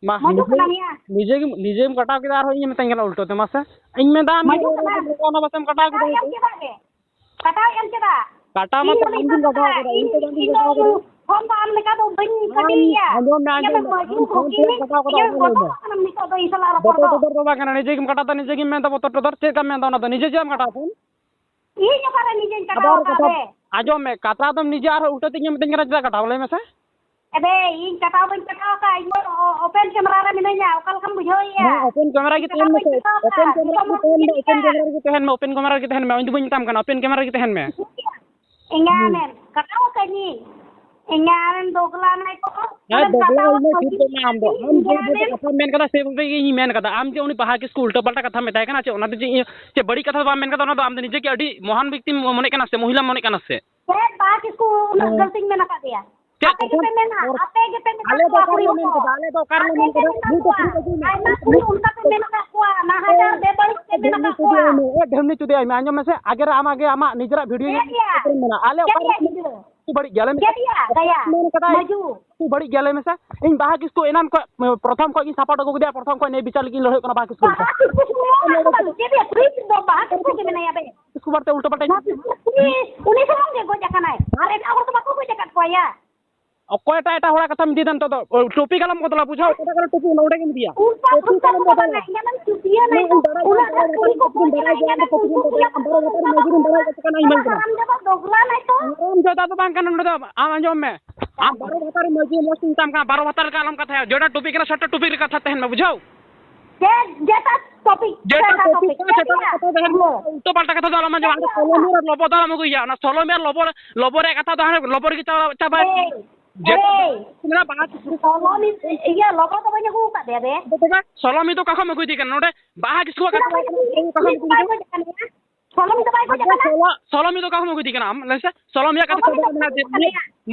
ᱢᱟ, ᱢᱚᱡᱚᱜ ᱱᱤᱡᱮ, ᱠᱟᱱᱟ ᱢᱮᱭᱟ᱾ ᱱᱤᱡᱮ ᱜᱮᱢ, ᱱᱤᱡᱮᱢ ᱠᱟᱴᱟᱣ ᱠᱮᱫᱟ, ᱟᱨᱦᱚᱸ ᱤᱧᱮᱢ ᱢᱮᱛᱟᱧ ᱠᱟᱱᱟ ᱩᱞᱴᱟᱹ ᱛᱮ, ᱢᱟᱥᱮ᱾ ᱤᱧ ᱢᱮᱱᱫᱟ, ᱟᱢ ᱢᱚᱡᱚᱜ ᱠᱟᱱᱟ᱾ ᱚᱱᱟ ᱵᱟᱥᱮᱢ ᱠᱟᱴᱟᱣ ᱠᱮᱫᱟ᱾ ᱠᱟᱴᱟᱣᱮᱫ ᱟᱢ ᱪᱮᱫᱟᱜ ᱜᱮ? ᱠᱟᱴᱟᱣᱮᱫ ᱟᱢ ᱪᱮᱫᱟᱜ? ᱤᱧ ᱫᱚ ᱠᱟᱴᱟᱣ ᱠᱮᱫᱟ, ᱤᱧ ᱫᱚ ᱵᱟᱹᱧ ᱤᱧ ᱫᱚ ᱠᱟᱴᱟᱣ ᱠᱮᱫᱟ᱾ ᱯᱷᱳᱱ ᱫᱚ ᱟᱢ ᱞᱮᱠᱟ ᱫᱚ ᱵᱟᱹᱧ ᱟᱢ, ᱯᱟᱹᱴᱤᱭᱮᱭᱟ᱾ ᱟᱸᱡᱚᱢ ᱢᱮ, ᱤᱧ ᱫᱚ ᱟᱸᱡᱚᱢ ᱢᱮ, ᱢᱟᱹᱡᱷᱤ ᱟᱢ ᱠᱚ ᱯᱷᱳᱱ ᱛᱮ ᱤᱧ ᱠᱟᱴᱟᱣ ᱠᱟᱫᱟ, ᱤᱧ ᱟᱸᱡᱚᱢ ᱢᱮ᱾ ᱵᱚᱛᱚᱨ ᱫᱚ ᱵᱚᱛᱚᱨ ᱫᱚ ᱵᱟᱝ ᱠᱟᱱᱟ, ᱱᱤᱡᱮ ᱜᱮᱢ ᱠᱟᱴᱟᱣ ᱫᱟ, ᱱᱤᱡᱮ ᱜᱮᱢ ᱢᱮᱱᱫᱟ ᱵᱚᱛᱚᱨ ᱴᱚᱛᱚᱨ, ᱪᱮᱫ ᱞᱮᱠᱟᱢ ᱢᱮᱱᱫᱟ ᱚᱱᱟ ᱫᱚ? ᱱᱤᱡᱮ ᱪᱮᱫ ᱮᱢ ᱠᱟᱴᱟᱣ ᱠᱷᱟᱱ? ᱤᱧ ᱚᱠᱟᱨᱮ ᱱᱤᱡᱮᱧ ᱠᱟᱴᱟᱣ ᱟᱵᱟᱨ ᱠᱟᱴᱟᱣ ᱠᱟᱛᱮ? ᱟᱸᱡᱚᱢ ᱢᱮ, ᱠᱟᱴᱟᱣ ᱫᱚᱢ ᱱᱤᱡᱮ, ᱟᱨᱦᱚᱸ ᱩᱞᱴᱟᱹ ᱛᱮ ᱤᱧᱮᱢ ᱢᱤᱛᱟᱹᱧ ᱠᱟᱱᱟ ᱪᱮᱫᱟᱜ ᱠᱟᱴᱟᱣ, ᱞᱟᱹᱭ ᱢᱮᱥᱮ? ᱮᱵᱮ, ᱤᱧ ᱠᱟᱴᱟᱣ ᱵᱟᱹᱧ ᱠᱟᱴᱟᱣ ᱟᱠᱟᱫ, ᱤᱧ ᱫᱚ ᱳᱯᱮᱱ ᱠᱮᱢᱮᱨᱟ ᱨᱮ ᱢᱤᱱᱟᱹᱧᱟ, ᱚᱠᱟ ᱞᱮᱠᱟᱢ ᱵᱩᱡᱷᱟᱹᱣᱮᱭᱟ? ᱦᱮᱸ, ᱳᱯᱮᱱ ᱠᱮᱢᱮᱨᱟ ᱜᱮ ᱤᱧ ᱛᱟᱦᱮᱱ ᱠᱟᱴᱟᱣ ᱢᱮᱥᱮ, ᱵᱟᱹᱧ ᱠᱟᱴᱟᱣ ᱟᱠᱟᱫ, ᱳᱯᱮᱱ ᱠᱮᱢᱮᱨᱟ ᱨᱮᱜᱮ ᱛᱟᱦᱮᱱ ᱢᱮ, ᱳᱯᱮᱱ ᱠᱮᱢᱮᱨᱟ ᱨᱮᱜᱮ ᱛᱟᱦᱮᱱ ᱢᱮ, ᱳᱯᱮᱱ ᱠᱮᱢᱮᱨᱟ ᱨᱮᱜᱮ ᱛᱟᱦᱮᱱ ᱢᱮ, ᱤᱧ ᱫᱚ ᱵᱟᱹᱧ ᱢᱮᱛᱟᱢ ᱠᱟᱱᱟ, ᱳᱯᱮᱱ ᱠᱮᱢᱮᱨᱟ ᱨᱮᱜᱮ ᱛᱟᱦᱮᱱ ᱢᱮ᱾ ᱦᱩᱸ᱾ ᱮᱸᱜᱟᱱᱮᱢ ᱠᱟᱴᱟᱣ ᱟᱠᱟᱫᱤᱧ, ᱮᱸᱜᱟᱱᱮᱢ ᱫᱚᱜᱽᱞᱟᱱᱟᱭ ᱛᱚ, ᱦᱮᱸ, ᱟᱢᱮᱢ ᱫᱚᱜᱽᱞᱟ ᱠᱟᱴᱟᱣ ᱤᱧ ᱫᱚ ᱪᱮᱫ ᱟᱠᱟᱫᱤᱧ, ᱫᱚ ᱵᱟᱝ ᱟᱢ ᱫᱚ, ᱟᱢ ᱡᱮ ᱮᱸᱜᱟᱱᱮᱢ ᱠᱟᱛᱷᱟᱢ ᱢᱮᱱ ᱠᱟᱫᱟ ᱥᱮ ᱵᱷᱟᱵᱮ ᱜᱮ ᱤᱧ ᱢᱮᱱ ᱠᱟᱫᱟ, ᱟᱢ ᱡᱮ ᱩᱱᱤ ᱵᱟᱦᱟ ᱠᱤᱥᱠᱩ ᱩᱞᱴᱟᱹ ᱯᱟᱞᱴᱟ ᱠᱟᱛᱷᱟᱢ ᱢᱮᱛᱟᱭ ᱠᱟᱱᱟ ᱪᱮ, ᱚᱱᱟ ᱫᱚ ᱪᱮᱫ ᱤᱧ, ᱪᱮ ᱵᱟᱹᱲᱤᱡ ᱠᱟᱛᱷᱟ ᱫᱚ ᱵᱟᱢ ᱢᱮᱱ ᱠᱟᱫᱟ, ᱚᱱᱟ ᱫᱚ ᱟᱢ ᱫᱚ ᱱᱤᱡᱮ ᱜᱮ ᱟᱹᱰᱤ ᱢᱚᱦᱟᱱ ᱵᱮᱠᱛᱤᱢ ᱢᱚᱱᱮᱜ ᱠᱟᱱᱟ ᱥᱮ ᱢᱚᱦᱤᱞᱟᱢ ᱢᱚᱱᱮᱜ ᱠᱟᱱᱟ ᱥᱮ? ᱪᱮᱫ ᱵᱟᱦᱟ ᱠᱤᱥᱠᱩ ᱩᱱᱟᱹᱜ ᱦᱮᱸ᱾ ᱜᱟᱹᱞᱛᱤᱧ ᱢᱮᱱ ᱟᱠᱟᱫᱮᱭᱟ? ᱪᱮᱫ ᱟᱯᱮ ᱜᱮᱯᱮ ᱢᱮᱱᱟ, ᱟᱞᱮ ᱟᱯᱮ ᱜᱮᱯᱮ ᱢᱮᱛᱟ ᱟᱞᱮ ᱫᱚ ᱠᱚᱣᱟ ᱚᱠᱟ ᱠᱩᱲᱤ ᱨᱮᱞᱮ ᱢᱮᱱ ᱦᱚᱯᱚᱱ᱾ ᱠᱟᱫᱟ? ᱟᱞᱮ ᱫᱚ ᱚᱠᱟ ᱨᱮᱞᱮ ᱟᱯᱮ ᱢᱮᱱ ᱜᱮᱯᱮ ᱠᱟᱫᱟ? ᱢᱮᱛᱟ ᱢᱤᱫ ᱫᱚ ᱠᱚᱣᱟ᱾ ᱯᱩᱨᱟᱹ ᱟᱹᱜᱩᱭ ᱢᱮ᱾ ᱟᱭᱢᱟ ᱠᱩᱲᱤ ᱚᱱᱠᱟ ᱯᱮ ᱢᱮᱱ ᱟᱠᱟᱫ ᱠᱚᱣᱟ, ᱱᱟ ᱦᱟᱡᱟᱨ ᱵᱮᱵᱟᱹᱲᱤᱡ ᱯᱮ ᱢᱮᱱ ᱰᱷᱮᱢᱱᱤ ᱟᱠᱟᱫ ᱪᱩᱫᱤ ᱠᱚᱣᱟ᱾ ᱟᱭ ᱢᱮ, ᱮ ᱰᱷᱮᱢᱱᱤ ᱪᱩᱫᱤ ᱟᱭ ᱢᱮ, ᱟᱸᱡᱚᱢ ᱢᱮᱥᱮ, ᱟᱜᱮ ᱨᱮ ᱟᱢᱟᱜ ᱜᱮ ᱟᱢᱟᱜ ᱱᱤᱡᱮᱨᱟᱜ ᱵᱷᱤᱰᱤᱭᱳ ᱪᱮᱫ ᱧᱮᱞ ᱭᱟ? ᱠᱟᱛᱮ ᱢᱮᱱᱟ, ᱟᱞᱮ ᱪᱮᱫ ᱚᱠᱟ ᱨᱮ ᱭᱟ ᱜᱤᱫᱽᱨᱟᱹ? ᱛᱩ ᱵᱟᱹᱲᱤᱡ ᱜᱮᱭᱟ, ᱞᱟᱹᱭ ᱢᱮᱥᱮ᱾ ᱪᱮᱫ ᱭᱟ ᱫᱟᱭᱟ? ᱛᱩ ᱵᱟᱹᱲᱤᱡ ᱜᱮᱭᱟ, ᱞᱟᱹᱭ ᱢᱮᱥᱮ᱾ ᱢᱟᱹᱡᱩ᱾ ᱛᱩ ᱵᱟᱹᱲᱤᱡ ᱜᱮᱭᱟ, ᱞᱟᱹᱭ ᱢᱮᱥᱮ᱾ ᱤᱧ ᱵᱟᱦᱟ ᱠᱤᱥᱠᱩ ᱮᱱᱟᱱ ᱠᱷᱚᱱ, ᱯᱨᱚᱛᱷᱚᱢ ᱠᱷᱚᱱ ᱜᱤᱧ ᱥᱟᱯᱳᱨᱴ ᱟᱹᱜᱩ ᱠᱮᱫᱮᱭᱟ, ᱯᱨᱚᱛᱷᱚᱢ ᱠᱷᱚᱱ ᱱᱤᱭᱟᱹ ᱵᱤᱪᱟᱨ ᱞᱟᱹᱜᱤᱫ ᱤᱧ ᱞᱟᱹᱲᱦᱟᱹᱭ ᱠᱟᱱᱟ ᱵᱟᱦᱟ ᱠᱤᱥᱠᱩ ᱞᱮᱠᱟ᱾ ᱵᱟᱦᱟ ᱠᱤᱥᱠᱩ ᱥᱩᱢᱩᱝ ᱚᱱᱟ ᱠᱚᱫᱚ ᱪᱮᱫ ᱭᱟ? ᱯᱨᱤᱭ ᱫᱚ ᱵᱟᱦᱟ ᱠᱤᱥᱠᱩ ᱜᱮ ᱢᱮᱱᱟᱭᱟ ᱵᱮ᱾ ᱠᱤᱥᱠᱩ ᱵᱟᱨᱮᱛᱮ ᱩᱞᱴᱟᱹ ᱯᱟᱞᱴᱟ ᱩᱱᱤ, ᱩᱱᱤ ᱥᱩᱢᱩᱝ ᱜᱮ ᱜᱚᱡ ᱟᱠᱟᱱᱟᱭ, ᱟᱨ ᱮᱴᱟᱜ ᱦᱚᱲ ᱫᱚ ᱵᱟᱠᱚ ᱜᱚᱡ ᱟᱠᱟᱫ ᱠᱚᱣᱟ ᱭᱟ᱾ ᱚᱠᱚᱭᱴᱟᱜ ᱮᱴᱟᱜ ᱦᱚᱲᱟᱜ ᱠᱟᱛᱷᱟᱢ ᱤᱫᱤᱭᱮᱫᱟ ᱱᱤᱛᱚᱜ ᱫᱚ? ᱳᱭ, ᱴᱚᱯᱤᱠ ᱟᱞᱚᱢ ᱵᱚᱫᱚᱞᱟ, ᱵᱩᱡᱷᱟᱹᱣ? ᱚᱠᱟᱴᱟᱜ ᱠᱟᱱᱟ ᱴᱚᱯᱤᱠ, ᱚᱱᱟ ᱚᱸᱰᱮ ᱜᱮᱢ ᱤᱫᱤᱭᱟ᱾ ᱩᱱᱠᱩᱣᱟᱜ ᱴᱚᱯᱤᱠ ᱯᱨᱚᱥᱟᱥᱚᱱ ᱟᱞᱚᱢ ᱫᱚ ᱵᱚᱫᱚᱞᱟ᱾ ᱵᱟᱝᱟ, ᱤᱧ ᱟᱢᱮᱢ ᱪᱩᱴᱤᱭᱟᱹ ᱱᱟᱭ ᱛᱚ, ᱩᱱᱟᱹᱜ ᱩᱱᱟᱹᱜ ᱜᱟᱱ ᱠᱩᱲᱤ ᱠᱚ ᱜᱚᱡ ᱮᱱᱟ, ᱤᱧ ᱟᱢᱮᱢ ᱠᱩᱠᱞᱤ ᱠᱚ ᱠᱚ ᱫᱚᱦᱚᱭᱟ, ᱟᱢ ᱵᱟᱨᱚ ᱵᱷᱟᱛᱟᱨ ᱢᱟᱹᱡᱷᱤ ᱨᱮᱱ ᱵᱟᱲᱟᱭ ᱠᱟᱛᱮ ᱠᱟᱱᱟ, ᱤᱧ ᱢᱟᱹᱭ ᱠᱟᱱᱟ᱾ ᱦᱟᱨᱟᱢ ᱡᱟᱫᱟ ᱫᱚᱜᱽᱞᱟ ᱱᱟᱭ ᱛᱚ᱾ ᱦᱟᱨᱟᱢ ᱡᱟᱫᱟ ᱫᱚ ᱵᱟᱝ ᱠᱟᱱᱟ ᱱᱚᱰᱮ ᱫᱚ, ᱟᱢ ᱟᱸᱡᱚᱢ ᱢᱮ᱾ ᱟᱢ ᱵᱟᱨᱚ ᱵᱷᱟᱛᱟᱨ ᱢᱟᱹᱡᱷᱤ ᱢᱚᱡᱽ ᱛᱮᱧ ᱢᱮᱛᱟᱢ ᱠᱟᱱᱟ, ᱵᱟᱨᱚ ᱵᱷᱟᱛᱟᱨ ᱞᱮᱠᱟ ᱟᱞᱚᱢ ᱠᱟᱛᱷᱟᱭᱟ, ᱡᱮᱴᱟ ᱴᱚᱯᱤᱠ ᱠᱟᱱᱟ ᱥᱮᱴᱟ ᱴᱚᱯᱤᱠ ᱨᱮ ᱠᱟᱛᱷᱟ ᱛᱟᱦᱮᱱ ᱢᱮ, ᱵᱩᱡᱷᱟᱹᱣ? ᱡᱮ, ᱡᱮᱴᱟ ᱴᱚᱯᱤᱠ, ᱡᱮᱴᱟ ᱥᱮᱴᱟ ᱴᱚᱯᱤᱠ ᱠᱟᱱᱟ, ᱴᱷᱤᱠ ᱥᱮᱴᱟ ᱜᱮᱭᱟ᱾ ᱠᱟᱛᱷᱟ ᱛᱟᱦᱮᱱ ᱢᱮ, ᱦᱮᱸ᱾ ᱩᱞᱴᱟᱹ ᱯᱟᱞᱴᱟ ᱠᱟᱛᱷᱟ ᱫᱚ ᱟᱞᱚᱢ ᱟᱸᱡᱚᱢᱟ, ᱚᱸᱰᱮ ᱴᱷᱤᱠ ᱜᱮᱭᱟ᱾ ᱥᱚᱞᱚᱢᱤ ᱟᱨ ᱞᱚᱵᱚ ᱫᱚ ᱟᱞᱚᱢ ᱟᱹᱜᱩᱭᱟ, ᱚᱱᱟ ᱥᱚᱞᱚᱢᱤ ᱟᱨ ᱞᱚᱵᱚ, ᱞᱚᱵᱚ ᱨᱮᱭᱟᱜ ᱠᱟᱛᱷᱟ ᱫᱚ ᱦᱟᱱᱮ ᱞᱚᱵᱚ ᱨᱮᱜᱮ ᱪᱟᱵᱟ, ᱪᱟᱵᱟᱭ᱾ ᱮᱭ, ᱡᱮᱴᱟ ᱮᱭ᱾ ᱢᱮᱱᱟᱜᱼᱟ, ᱵᱟᱦᱟ ᱠᱤᱥᱠᱩ᱾ ᱥᱚᱞᱚᱢᱤ, ᱤᱭᱟᱹ, ᱞᱚᱵᱚ ᱫᱚ ᱵᱟᱹᱧ ᱟᱹᱜᱩ ᱟᱠᱟᱫ ᱫᱮᱭᱟ ᱵᱮ᱾ ᱟᱫᱚ ᱛᱚᱵᱮ ᱥᱚᱞᱚᱢᱤ ᱫᱚ ᱚᱠᱟ ᱠᱷᱚᱱ ᱮᱢ ᱟᱹᱜᱩᱭᱮᱫᱮ ᱠᱟᱱᱟ? ᱱᱚᱰᱮ ᱵᱟᱦᱟ ᱠᱤᱥᱠᱩᱣᱟᱜ ᱪᱮᱫᱟᱜ ᱠᱟᱛᱷᱟ ᱵᱟᱹᱧ ᱟᱹᱜᱩ, ᱚᱠᱟ ᱠᱷᱚᱱ ᱩᱱᱤ ᱮᱢ ᱫᱚ ᱟᱹᱜᱩᱭᱮᱫᱮ ᱵᱟᱭ ᱠᱟᱱᱟ? ᱜᱚᱡ ᱟᱠᱟᱱᱟ᱾ ᱥᱚᱞᱚᱢᱤ ᱫᱚ ᱵᱟᱭ ᱜᱚᱡ ᱟᱠᱟᱱᱟ᱾ ᱥᱚᱞᱚ-, ᱥᱚᱞᱚᱢᱤ ᱫᱚ ᱚᱠᱟ ᱠᱷᱚᱱ ᱟᱹᱜᱩᱭᱮᱫᱮ ᱠᱟᱱᱟ ᱟᱢ? ᱞᱟᱹᱭ ᱢᱮᱥᱮ, ᱥᱚᱞᱚᱢᱤᱭᱟᱜ ᱠᱟᱛᱷᱟ ᱠᱚ ᱢᱮᱱᱟ ᱡᱮ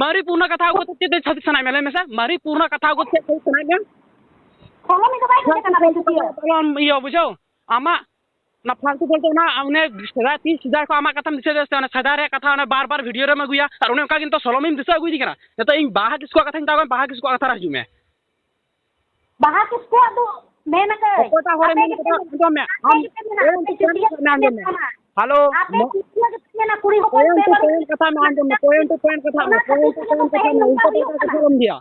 ᱢᱟᱹᱨᱤ ᱯᱩᱨᱱᱟ ᱠᱟᱛᱷᱟ ᱟᱹᱜᱩ ᱠᱟᱛᱮ ᱪᱮᱫ ᱥᱟᱹᱫᱤ ᱥᱟᱱᱟᱭᱮᱫ ᱢᱮᱭᱟ? ᱞᱟᱹᱭ ᱢᱮᱥᱮ, ᱢᱟᱹᱨᱤ ᱯᱩᱨᱱᱟ ᱠᱟᱛᱷᱟ ᱟᱹᱜᱩ ᱠᱟᱛᱮ ᱪᱮᱫ ᱥᱟᱹᱫᱤ ᱥᱟᱱᱟᱭᱮᱫ ᱢᱮᱭᱟ? ᱥᱚᱞᱚᱢᱤ ᱫᱚ ᱵᱟᱭ ᱜᱚᱡ ᱟᱠᱟᱱᱟ, ᱵᱟᱭ ᱪᱩᱴᱤᱭᱟᱹ᱾ ᱥᱚᱞᱚᱢ ᱤᱭᱟᱹ ᱵᱩᱡᱷᱟᱹᱣ, ᱟᱢᱟᱜ ᱚᱱᱟ ᱯᱷᱟᱞᱛᱩ ᱯᱷᱟᱞᱛᱩ ᱚᱱᱟ, ᱚᱱᱮ ᱥᱮᱫᱟᱭ, ᱛᱤᱥ ᱥᱮᱫᱟᱭ ᱠᱷᱚᱱ ᱟᱢᱟᱜ ᱠᱟᱛᱷᱟᱢ ᱫᱤᱥᱟᱹᱭ ᱫᱟ ᱥᱮ? ᱚᱱᱟ ᱥᱮᱫᱟᱭ ᱨᱮᱭᱟᱜ ᱠᱟᱛᱷᱟ ᱚᱱᱟ ᱵᱟᱨ ᱵᱟᱨ ᱵᱷᱤᱰᱤᱭᱳ ᱨᱮᱢ ᱟᱹᱜᱩᱭᱟ, ᱟᱨ ᱚᱱᱮ ᱚᱱᱠᱟ ᱜᱮ ᱱᱤᱛᱚᱜ ᱥᱚᱞᱚᱢᱤᱢ ᱫᱤᱥᱟᱹ ᱟᱹᱜᱩᱭᱮᱫᱮ ᱠᱟᱱᱟ᱾ ᱱᱤᱛᱚᱜ ᱤᱧ ᱵᱟᱦᱟ ᱠᱤᱥᱠᱩᱣᱟᱜ ᱠᱟᱛᱷᱟᱧ ᱢᱮᱛᱟᱣ ᱠᱟᱱᱟ, ᱵᱟᱦᱟ ᱠᱤᱥᱠᱩᱣᱟᱜ ᱠᱟᱛᱷᱟ ᱨᱮ ᱦᱤᱡᱩᱜ ᱢᱮ᱾ ᱵᱟᱦᱟ ᱠᱤᱥᱠᱩᱣᱟᱜ ᱫᱚ ᱢᱮᱱ ᱟᱠᱟᱫ᱾ ᱚᱠᱚᱭᱴᱟᱜ ᱦᱚᱲᱮ ᱟᱯᱮ ᱢᱮᱱ ᱜᱮᱯᱮ ᱠᱟᱫᱟ? ᱢᱮᱱᱟ, ᱟᱸᱡᱚᱢ ᱢᱮ, ᱟᱯᱮ ᱟᱢ ᱜᱮᱯᱮ ᱢᱮᱱᱟ, ᱯᱚᱭᱮᱱᱴ ᱴᱩ ᱟᱯᱮ ᱯᱚᱭᱮᱱᱴ ᱪᱩᱴᱤᱭᱟᱹ ᱠᱟᱛᱷᱟ ᱢᱮ, ᱯᱮ ᱟᱸᱡᱚᱢ ᱢᱮ᱾ ᱢᱮᱱᱟ᱾ ᱦᱮᱞᱳ, ᱟᱯᱮ ᱢᱚ-, ᱪᱩᱴᱤᱭᱟᱹ ᱜᱮᱯᱮ ᱢᱮᱱᱟ, ᱠᱩᱲᱤ ᱦᱚᱯᱚᱱ ᱯᱚᱭᱮᱱᱴ ᱯᱮ ᱴᱩ ᱵᱟᱹᱦᱩ ᱯᱚᱭᱮᱱᱴ ᱠᱟᱛᱷᱟ ᱢᱮ, ᱟᱸᱡᱚᱢ ᱢᱮ, ᱯᱚᱭᱮᱱᱴ ᱴᱩ ᱯᱚᱭᱮᱱᱴ ᱠᱟᱛᱷᱟ ᱢᱮ, ᱚᱱᱟ ᱯᱚᱭᱮᱱᱴ ᱠᱷᱟᱹᱛᱤᱨ ᱴᱩ ᱛᱮᱜᱮ ᱯᱚᱭᱮᱱᱴ ᱱᱚᱝᱠᱟ ᱠᱟᱛᱷᱟ ᱢᱮ, ᱦᱩᱭᱩᱜ ᱩᱞᱴᱟᱹ ᱠᱟᱱᱟ᱾ ᱯᱟᱞᱴᱟ ᱟᱞᱚᱢ ᱠᱟᱛᱷᱟ ᱟᱞᱚᱢ ᱫᱤᱭᱟ᱾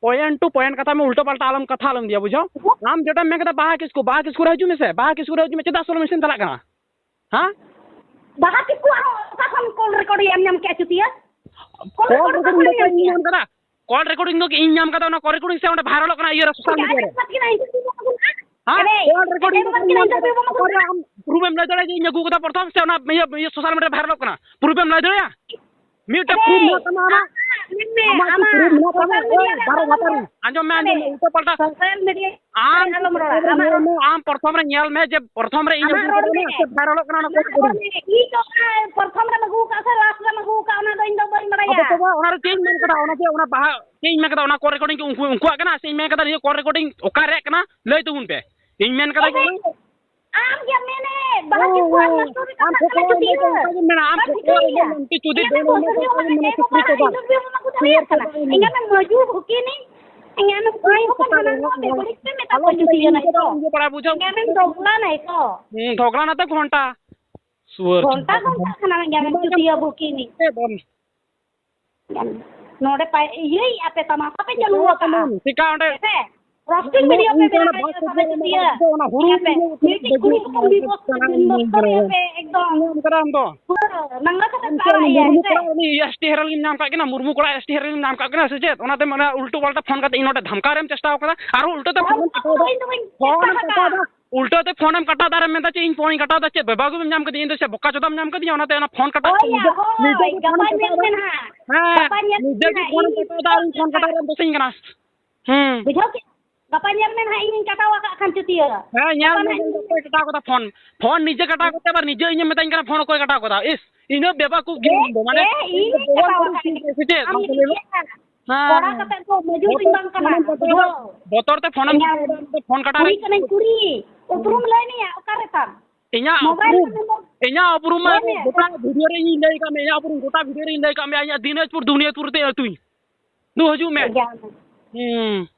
ᱯᱚᱭᱮᱱᱴ ᱴᱩ ᱯᱚᱭᱮᱱᱴ ᱠᱟᱛᱷᱟ ᱢᱮ, ᱩᱞᱴᱟᱹ ᱯᱟᱞᱴᱟ ᱟᱞᱚᱢ ᱠᱟᱛᱷᱟ ᱟᱞᱚᱢ ᱫᱤᱭᱟ, ᱵᱩᱡᱷᱟᱹᱣ? ᱟᱢ ᱡᱮᱴᱟᱢ ᱢᱮᱱ ᱠᱮᱫᱟ ᱵᱟᱦᱟ ᱠᱤᱥᱠᱩ, ᱵᱟᱦᱟ ᱠᱤᱥᱠᱩ ᱨᱮ ᱦᱤᱡᱩᱜ ᱢᱮᱥᱮ, ᱵᱟᱦᱟ ᱠᱤᱥᱠᱩ ᱨᱮ ᱦᱤᱡᱩᱜ ᱢᱮ, ᱪᱮᱫᱟᱜ ᱥᱚᱞᱚᱢᱤ ᱥᱮᱱ ᱪᱟᱞᱟᱜ ᱠᱟᱱᱟ? ᱦᱮᱸ? ᱵᱟᱦᱟ ᱠᱤᱥᱠᱩᱣᱟᱜ ᱦᱚᱸ ᱚᱠᱟ ᱠᱷᱚᱱ ᱠᱚᱞ ᱨᱮᱠᱚᱨᱰ ᱮᱢ ᱧᱟᱢ ᱠᱮᱫᱼᱟ, ᱪᱩᱴᱤᱭᱟᱹ? ᱠᱚᱞ ᱨᱮᱠᱚᱨᱰ ᱫᱚ ᱚᱠᱟ ᱠᱷᱚᱱ ᱤᱧ ᱧᱟᱢ ᱠᱮᱫᱼᱟ? ᱠᱚᱞ ᱨᱮᱠᱚᱨᱰᱤᱝ ᱫᱚ ᱤᱧ ᱧᱟᱢ ᱠᱟᱫᱟ, ᱚᱱᱟ ᱠᱚᱞ ᱨᱮᱠᱚᱨᱰᱤᱝ ᱥᱮ ᱚᱸᱰᱮ ᱵᱷᱟᱭᱨᱟᱞᱚᱜ ᱠᱟᱱᱟ ᱤᱭᱟᱹ ᱨᱮ, ᱥᱳᱥᱟᱞ ᱢᱤᱰᱤᱭᱟ ᱨᱮ᱾ ᱦᱮᱸ? ᱠᱚᱞ ᱨᱮᱠᱚᱨᱰᱤᱝ ᱫᱚ ᱤᱧ ᱧᱟᱢ ᱠᱟᱫᱟ᱾ ᱚᱠᱟᱨᱮ ᱟᱢ ᱯᱨᱩᱯᱷ ᱮᱢ ᱞᱟᱹᱭ ᱫᱟᱲᱮᱭᱟᱜᱼᱟ ᱡᱮ ᱤᱧ ᱟᱹᱜᱩ ᱠᱟᱫᱟ ᱯᱨᱚᱛᱷᱚᱢ ᱥᱮ ᱚᱱᱟ ᱤᱭᱟᱹ, ᱤᱭᱟᱹ ᱥᱳᱥᱟᱞ ᱢᱤᱰᱤᱭᱟ ᱨᱮ ᱵᱷᱟᱭᱨᱟᱞᱚᱜ ᱠᱟᱱᱟ? ᱯᱨᱩᱯᱷ ᱮᱢ ᱞᱟᱹᱭ ᱫᱟᱲᱮᱭᱟᱜᱼᱟ? ᱢᱤᱫᱴᱮᱱ ᱯᱨᱩᱯᱷ ᱢᱮᱱᱟᱜ ᱛᱟᱢᱟ ᱟᱢᱟᱜ? ᱟᱢᱟᱜ ᱠᱤ ᱯᱨᱩᱯᱷ ᱢᱮᱱᱟᱜ ᱛᱟᱢᱟ? ᱮᱭ, ᱵᱟᱨᱚ ᱵᱟᱛᱟᱨᱤ᱾ ᱟᱸᱡᱚᱢ ᱢᱮ, ᱟᱸᱡᱚᱢ ᱢᱮ, ᱩᱞᱴᱟᱹ ᱯᱟᱞᱴᱟ᱾ ᱥᱳᱥᱟᱞ ᱢᱤᱰᱤᱭᱟ ᱟᱢ ᱨᱮ ᱟᱞᱚᱢ ᱨᱚᱲᱟ᱾ ᱯᱨᱚᱛᱷᱚᱢ ᱨᱮ ᱟᱢᱟᱜ ᱧᱮᱞ ᱨᱚᱲ ᱢᱮ, ᱟᱢ ᱯᱨᱚᱛᱷᱚᱢ ᱨᱮ ᱧᱮᱞ ᱢᱮ, ᱟᱢᱟᱜ ᱨᱚᱲ ᱢᱮ᱾ ᱥᱮ ᱵᱷᱟᱭᱨᱟᱞᱚᱜ ᱠᱟᱱᱟ ᱚᱱᱟ ᱠᱚ ᱟᱢᱟᱜ ᱨᱚᱲ ᱢᱮ᱾ ᱤᱧ ᱫᱚ ᱚᱱᱟ ᱯᱨᱚᱛᱷᱚᱢ ᱨᱮᱢ ᱟᱹᱜᱩ ᱠᱟᱜ ᱥᱮ ᱞᱟᱥᱴ ᱨᱮᱢ ᱟᱹᱜᱩ ᱠᱟᱜ, ᱚᱱᱟ ᱫᱚ ᱤᱧ ᱫᱚ ᱵᱟᱹᱧ ᱵᱟᱲᱟᱭᱟ᱾ ᱟᱫᱚ ᱛᱚᱵᱮ ᱚᱱᱟ ᱨᱮ ᱪᱮᱫ ᱤᱧ ᱢᱮᱱ ᱠᱟᱫᱟ? ᱚᱱᱟ ᱡᱮ ᱚᱱᱟ ᱵᱟᱦᱟ, ᱪᱮᱫ ᱤᱧ ᱢᱮᱱ ᱠᱟᱫᱟ? ᱚᱱᱟ ᱠᱚᱞ ᱨᱮᱠᱚᱨᱰᱤᱝ ᱠᱤ ᱩᱱᱠᱩ, ᱩᱱᱠᱩᱣᱟᱜ ᱠᱟᱱᱟ? ᱥᱮ ᱤᱧ ᱢᱮᱱ ᱠᱟᱫᱟ ᱱᱤᱭᱟᱹ ᱠᱚᱞ ᱨᱮᱠᱚᱨᱰᱤᱝ ᱚᱠᱟ ᱨᱮᱭᱟᱜ ᱠᱟᱱᱟ? ᱞᱟᱹᱭ ᱛᱟᱵᱚᱱ ᱯᱮ᱾ ᱤᱧ ᱢᱮᱱ ᱠᱟᱫᱟ ᱮᱭ, ᱠᱤ ᱵᱟᱝ? ᱟᱢ ᱜᱮ ᱢᱮᱱᱮ, ᱵᱟᱦᱟ ᱦᱮᱸ, ᱠᱤᱥᱠᱩ ᱟᱨ ᱦᱮᱸ, ᱢᱟᱥᱴᱚᱨ ᱟᱢ ᱠᱟᱛᱷᱟ ᱴᱷᱮᱱ ᱠᱷᱚᱠᱚᱭ ᱪᱩᱴᱤᱭᱟᱹ᱾ ᱢᱮᱱᱟ, ᱟᱢ ᱵᱟᱝ ᱴᱷᱚᱠᱚᱭ ᱴᱷᱤᱠᱟᱹᱭᱟ᱾ ᱢᱮᱱᱟ, ᱟᱢ ᱴᱷᱚᱠᱚᱭ ᱤᱧ ᱢᱮᱱᱟ, ᱟᱢ ᱴᱷᱚᱠᱚᱭ ᱢᱮᱱᱟ, ᱤᱧ ᱥᱩᱠᱨᱤ ᱢᱟ ᱠᱚ ᱵᱟᱝ᱾ ᱤᱧ ᱢᱟ ᱢᱚᱡᱩ ᱵᱷᱩᱠᱤ ᱱᱤᱧ᱾ ᱤᱧ ᱟᱢ ᱠᱩᱲᱤ ᱦᱚᱯᱚᱱ ᱦᱟᱱᱟ ᱱᱚᱣᱟ ᱵᱮᱵᱟᱹᱲᱤᱡ ᱯᱮ ᱢᱮᱛᱟ ᱠᱚᱣᱟ ᱪᱩᱴᱤᱭᱟᱹ ᱱᱟᱭ ᱛᱚ᱾ ᱤᱧ ᱟᱢᱮᱢ ᱫᱚᱜᱽᱞᱟ ᱱᱟᱭ ᱛᱚ᱾ ᱦᱩᱸ, ᱫᱚᱜᱽᱞᱟ ᱱᱟᱛᱮ ᱜᱷᱚᱱᱴᱟ᱾ ᱥᱩᱣᱟᱹᱨ᱾ ᱜᱷᱚᱱᱴᱟ, ᱜᱷᱚᱱᱴᱟ ᱠᱷᱟᱱᱟ ᱤᱧ ᱟᱢᱮᱢ ᱪᱩᱴᱤᱭᱟᱹ ᱵᱷᱩᱠᱤ ᱱᱤᱧ᱾ ᱪᱮᱫ ᱵᱟᱢ ᱱᱚᱰᱮ ᱯᱟᱭ-, ᱤᱭᱟᱹᱭᱮᱫᱼᱟ ᱯᱮ, ᱛᱟᱢᱟᱥᱟ ᱯᱮ ᱪᱟᱹᱞᱩ ᱟᱠᱟᱫᱼᱟ᱾ ᱪᱤᱠᱟ ᱚᱸᱰᱮ? ᱦᱮᱸ ᱥᱮ? ᱨᱚᱥᱴᱤᱝ ᱵᱷᱤᱰᱤᱭᱳ ᱯᱮ ᱵᱮᱱᱟᱣ ᱮᱫᱼᱟ, ᱥᱟᱫᱟ ᱪᱩᱴᱤᱭᱟᱹ᱾ ᱚᱱᱟ ᱦᱩᱲᱩ ᱦᱮᱸ ᱯᱮ? ᱢᱤᱫᱴᱤᱡ ᱠᱩᱲᱤ ᱦᱚᱯᱚᱱ ᱵᱤᱵᱚᱥ ᱠᱚ ᱵᱤᱵᱚᱥ ᱠᱚ ᱨᱮ ᱯᱮ ᱮᱠᱫᱚᱢ᱾ ᱧᱟᱢ ᱠᱟᱫᱟ ᱟᱢ ᱫᱚ᱾ ᱯᱩᱨᱟᱹ ᱞᱟᱸᱜᱟ ᱠᱟᱛᱮ ᱟᱢ ᱯᱮ ᱪᱮᱫ ᱟᱲᱟᱜ ᱩᱱᱤ ᱮᱭᱟ, ᱦᱮᱸ ᱢᱩᱨᱢᱩ ᱥᱮ? ᱠᱚᱲᱟ, ᱩᱱᱤ ᱮᱥ ᱴᱤ ᱦᱮᱨᱮᱞ ᱜᱮᱢ ᱧᱟᱢ ᱠᱟᱜ ᱠᱤᱱᱟ? ᱢᱩᱨᱢᱩ ᱠᱚᱲᱟ ᱮᱥ ᱴᱤ ᱦᱮᱨᱮᱞ ᱜᱮᱢ ᱧᱟᱢ ᱠᱟᱜ ᱠᱤᱱᱟ ᱥᱮ ᱪᱮᱫ? ᱚᱱᱟᱛᱮ ᱢᱟᱱᱮ ᱩᱞᱴᱟᱹ ᱯᱟᱞᱴᱟ ᱯᱷᱳᱱ ᱠᱟᱛᱮ ᱤᱧ ᱱᱚᱰᱮ ᱫᱷᱟᱢᱠᱟᱣ ᱨᱮᱢ ᱪᱮᱥᱴᱟᱣ ᱠᱟᱫᱟ᱾ ᱟᱨᱦᱚᱸ ᱩᱞᱴᱟᱹ ᱛᱮ ᱯᱷᱳᱱ ᱮᱢ ᱠᱟᱴᱟᱣ ᱫᱟ᱾ ᱯᱷᱳᱱ ᱮᱢ ᱠᱟᱴᱟᱣ ᱫᱟ᱾ ᱩᱞᱴᱟᱹ ᱛᱮ ᱯᱷᱳᱱ ᱮᱢ ᱠᱟᱴᱟᱣ ᱫᱟ ᱟᱨᱮᱢ ᱢᱮᱱᱫᱟ ᱪᱮᱫ ᱤᱧ ᱯᱷᱳᱱ ᱤᱧ ᱠᱟᱴᱟᱣ ᱫᱟ? ᱪᱮᱫ ᱵᱮᱵᱟᱜᱩᱢ ᱧᱟᱢ ᱠᱟᱫᱤᱧᱟ? ᱤᱧ ᱫᱚ ᱪᱮᱫ ᱵᱚᱠᱟ ᱪᱚᱫᱟᱢ ᱧᱟᱢ ᱠᱟᱫᱤᱧᱟ? ᱚᱱᱟᱛᱮ ᱚᱱᱟ ᱯᱷᱳᱱ ᱠᱟᱴᱟᱣ ᱦᱳᱭ ᱭᱟ, ᱦᱳᱭ, ᱱᱤᱡᱮ ᱜᱮ ᱯᱷᱳᱱ ᱜᱟᱯᱟ ᱮᱢ ᱧᱮᱞ ᱠᱟᱴᱟᱣ ᱢᱮ ᱫᱟ᱾ ᱱᱟᱦᱟᱜ᱾ ᱦᱮᱸ, ᱜᱟᱯᱟ ᱧᱮᱞ ᱢᱮ ᱱᱤᱡᱮ ᱜᱮ ᱱᱟᱦᱟᱜ, ᱯᱷᱳᱱ ᱮᱢ ᱤᱧ ᱠᱟᱴᱟᱣ ᱫᱟ ᱟᱨ ᱤᱧ ᱯᱷᱳᱱ ᱠᱟᱴᱟᱣ ᱨᱮᱢ ᱫᱳᱥᱤᱧ ᱠᱟᱱᱟ᱾ ᱦᱩᱸ᱾ ᱵᱩᱡᱷᱟᱹᱣ ᱠᱮᱫ? ᱜᱟᱯᱟ ᱧᱮᱞ ᱢᱮ ᱱᱟᱦᱟᱜ, ᱤᱧᱤᱧ ᱠᱟᱴᱟᱣ ᱟᱠᱟᱫ ᱠᱷᱟᱱ ᱪᱩᱛᱤᱭᱟᱹ᱾ ᱦᱮᱸ, ᱧᱮᱞ ᱜᱟᱯᱟ ᱢᱮ, ᱱᱟᱦᱟᱜ ᱧᱮᱞ ᱢᱮ, ᱤᱧ ᱚᱠᱚᱭ ᱠᱟᱴᱟᱣ ᱠᱟᱫᱟ ᱯᱷᱳᱱ᱾ ᱯᱷᱳᱱ ᱱᱤᱡᱮ ᱠᱟᱴᱟᱣ ᱠᱟᱛᱮ ᱟᱵᱟᱨ ᱱᱤᱡᱮ ᱤᱧᱮᱢ ᱢᱮᱛᱟᱹᱧ ᱠᱟᱱᱟ ᱯᱷᱳᱱ ᱚᱠᱚᱭ ᱠᱟᱴᱟᱣ ᱠᱟᱫᱟ? ᱤᱥ, ᱤᱧ ᱫᱚ ᱵᱮᱵᱟᱠᱩᱵ ᱜᱮ, ᱮ, ᱢᱟᱱᱮ, ᱮ, ᱤᱧ ᱠᱟᱴᱟᱣ ᱟᱠᱟᱫ ᱠᱷᱟᱱ᱾ ᱥᱮ ᱪᱮᱫ? ᱟᱢ ᱟᱢ ᱠᱚ ᱞᱟᱹᱭ ᱢᱮ᱾ ᱦᱮᱸ᱾ ᱠᱚᱲᱟ ᱠᱟᱛᱮ ᱫᱚ ᱢᱟᱹᱡᱩᱨ ᱫᱩᱧ ᱵᱟᱝ ᱠᱟᱱᱟ᱾ ᱵᱚᱛᱚᱨ ᱛᱮ ᱯᱷᱳᱱᱮᱢ ᱤᱧᱟᱹᱜ ᱠᱟᱴᱟᱣ ᱠᱟᱫᱟ, ᱯᱷᱳᱱ ᱠᱟᱴᱟᱣ ᱠᱩᱲᱤ ᱨᱮ᱾ ᱠᱟᱹᱱᱟᱹᱧ, ᱠᱩᱲᱤ᱾ ᱩᱯᱨᱩᱢ ᱞᱟᱹᱭ ᱢᱮᱭᱟ, ᱚᱠᱟ ᱨᱮ ᱛᱟᱢ? ᱤᱧᱟᱹᱜ ᱢᱳᱵᱟᱭᱤᱞ ᱩᱯᱨᱩᱢ, ᱱᱚᱢᱵᱚᱨ ᱤᱧᱟᱹᱜ ᱩᱯᱨᱩᱢ ᱢᱟ ᱞᱟᱹᱭ ᱢᱮ᱾ ᱜᱚᱴᱟ ᱵᱷᱤᱰᱤᱭᱳ ᱨᱮ ᱤᱧ ᱞᱟᱹᱭ ᱠᱟᱜ ᱢᱮ, ᱤᱧᱟᱹᱜ ᱩᱯᱨᱩᱢ ᱜᱚᱴᱟ ᱵᱷᱤᱰᱤᱭᱳ ᱨᱮ ᱤᱧ ᱞᱟᱹᱭ ᱠᱟᱜ ᱢᱮ, ᱤᱧᱟᱹᱜ ᱫᱤᱱᱟᱡᱽᱯᱩᱨ, ᱫᱩᱱᱤᱭᱟᱹᱯᱩᱨ ᱛᱮ ᱟᱹᱛᱩᱧ᱾ ᱫᱩ ᱦᱤᱡᱩᱜ ᱢᱮ᱾ ᱴᱷᱤᱠ ᱜᱮᱭᱟ᱾ ᱦᱩᱸ᱾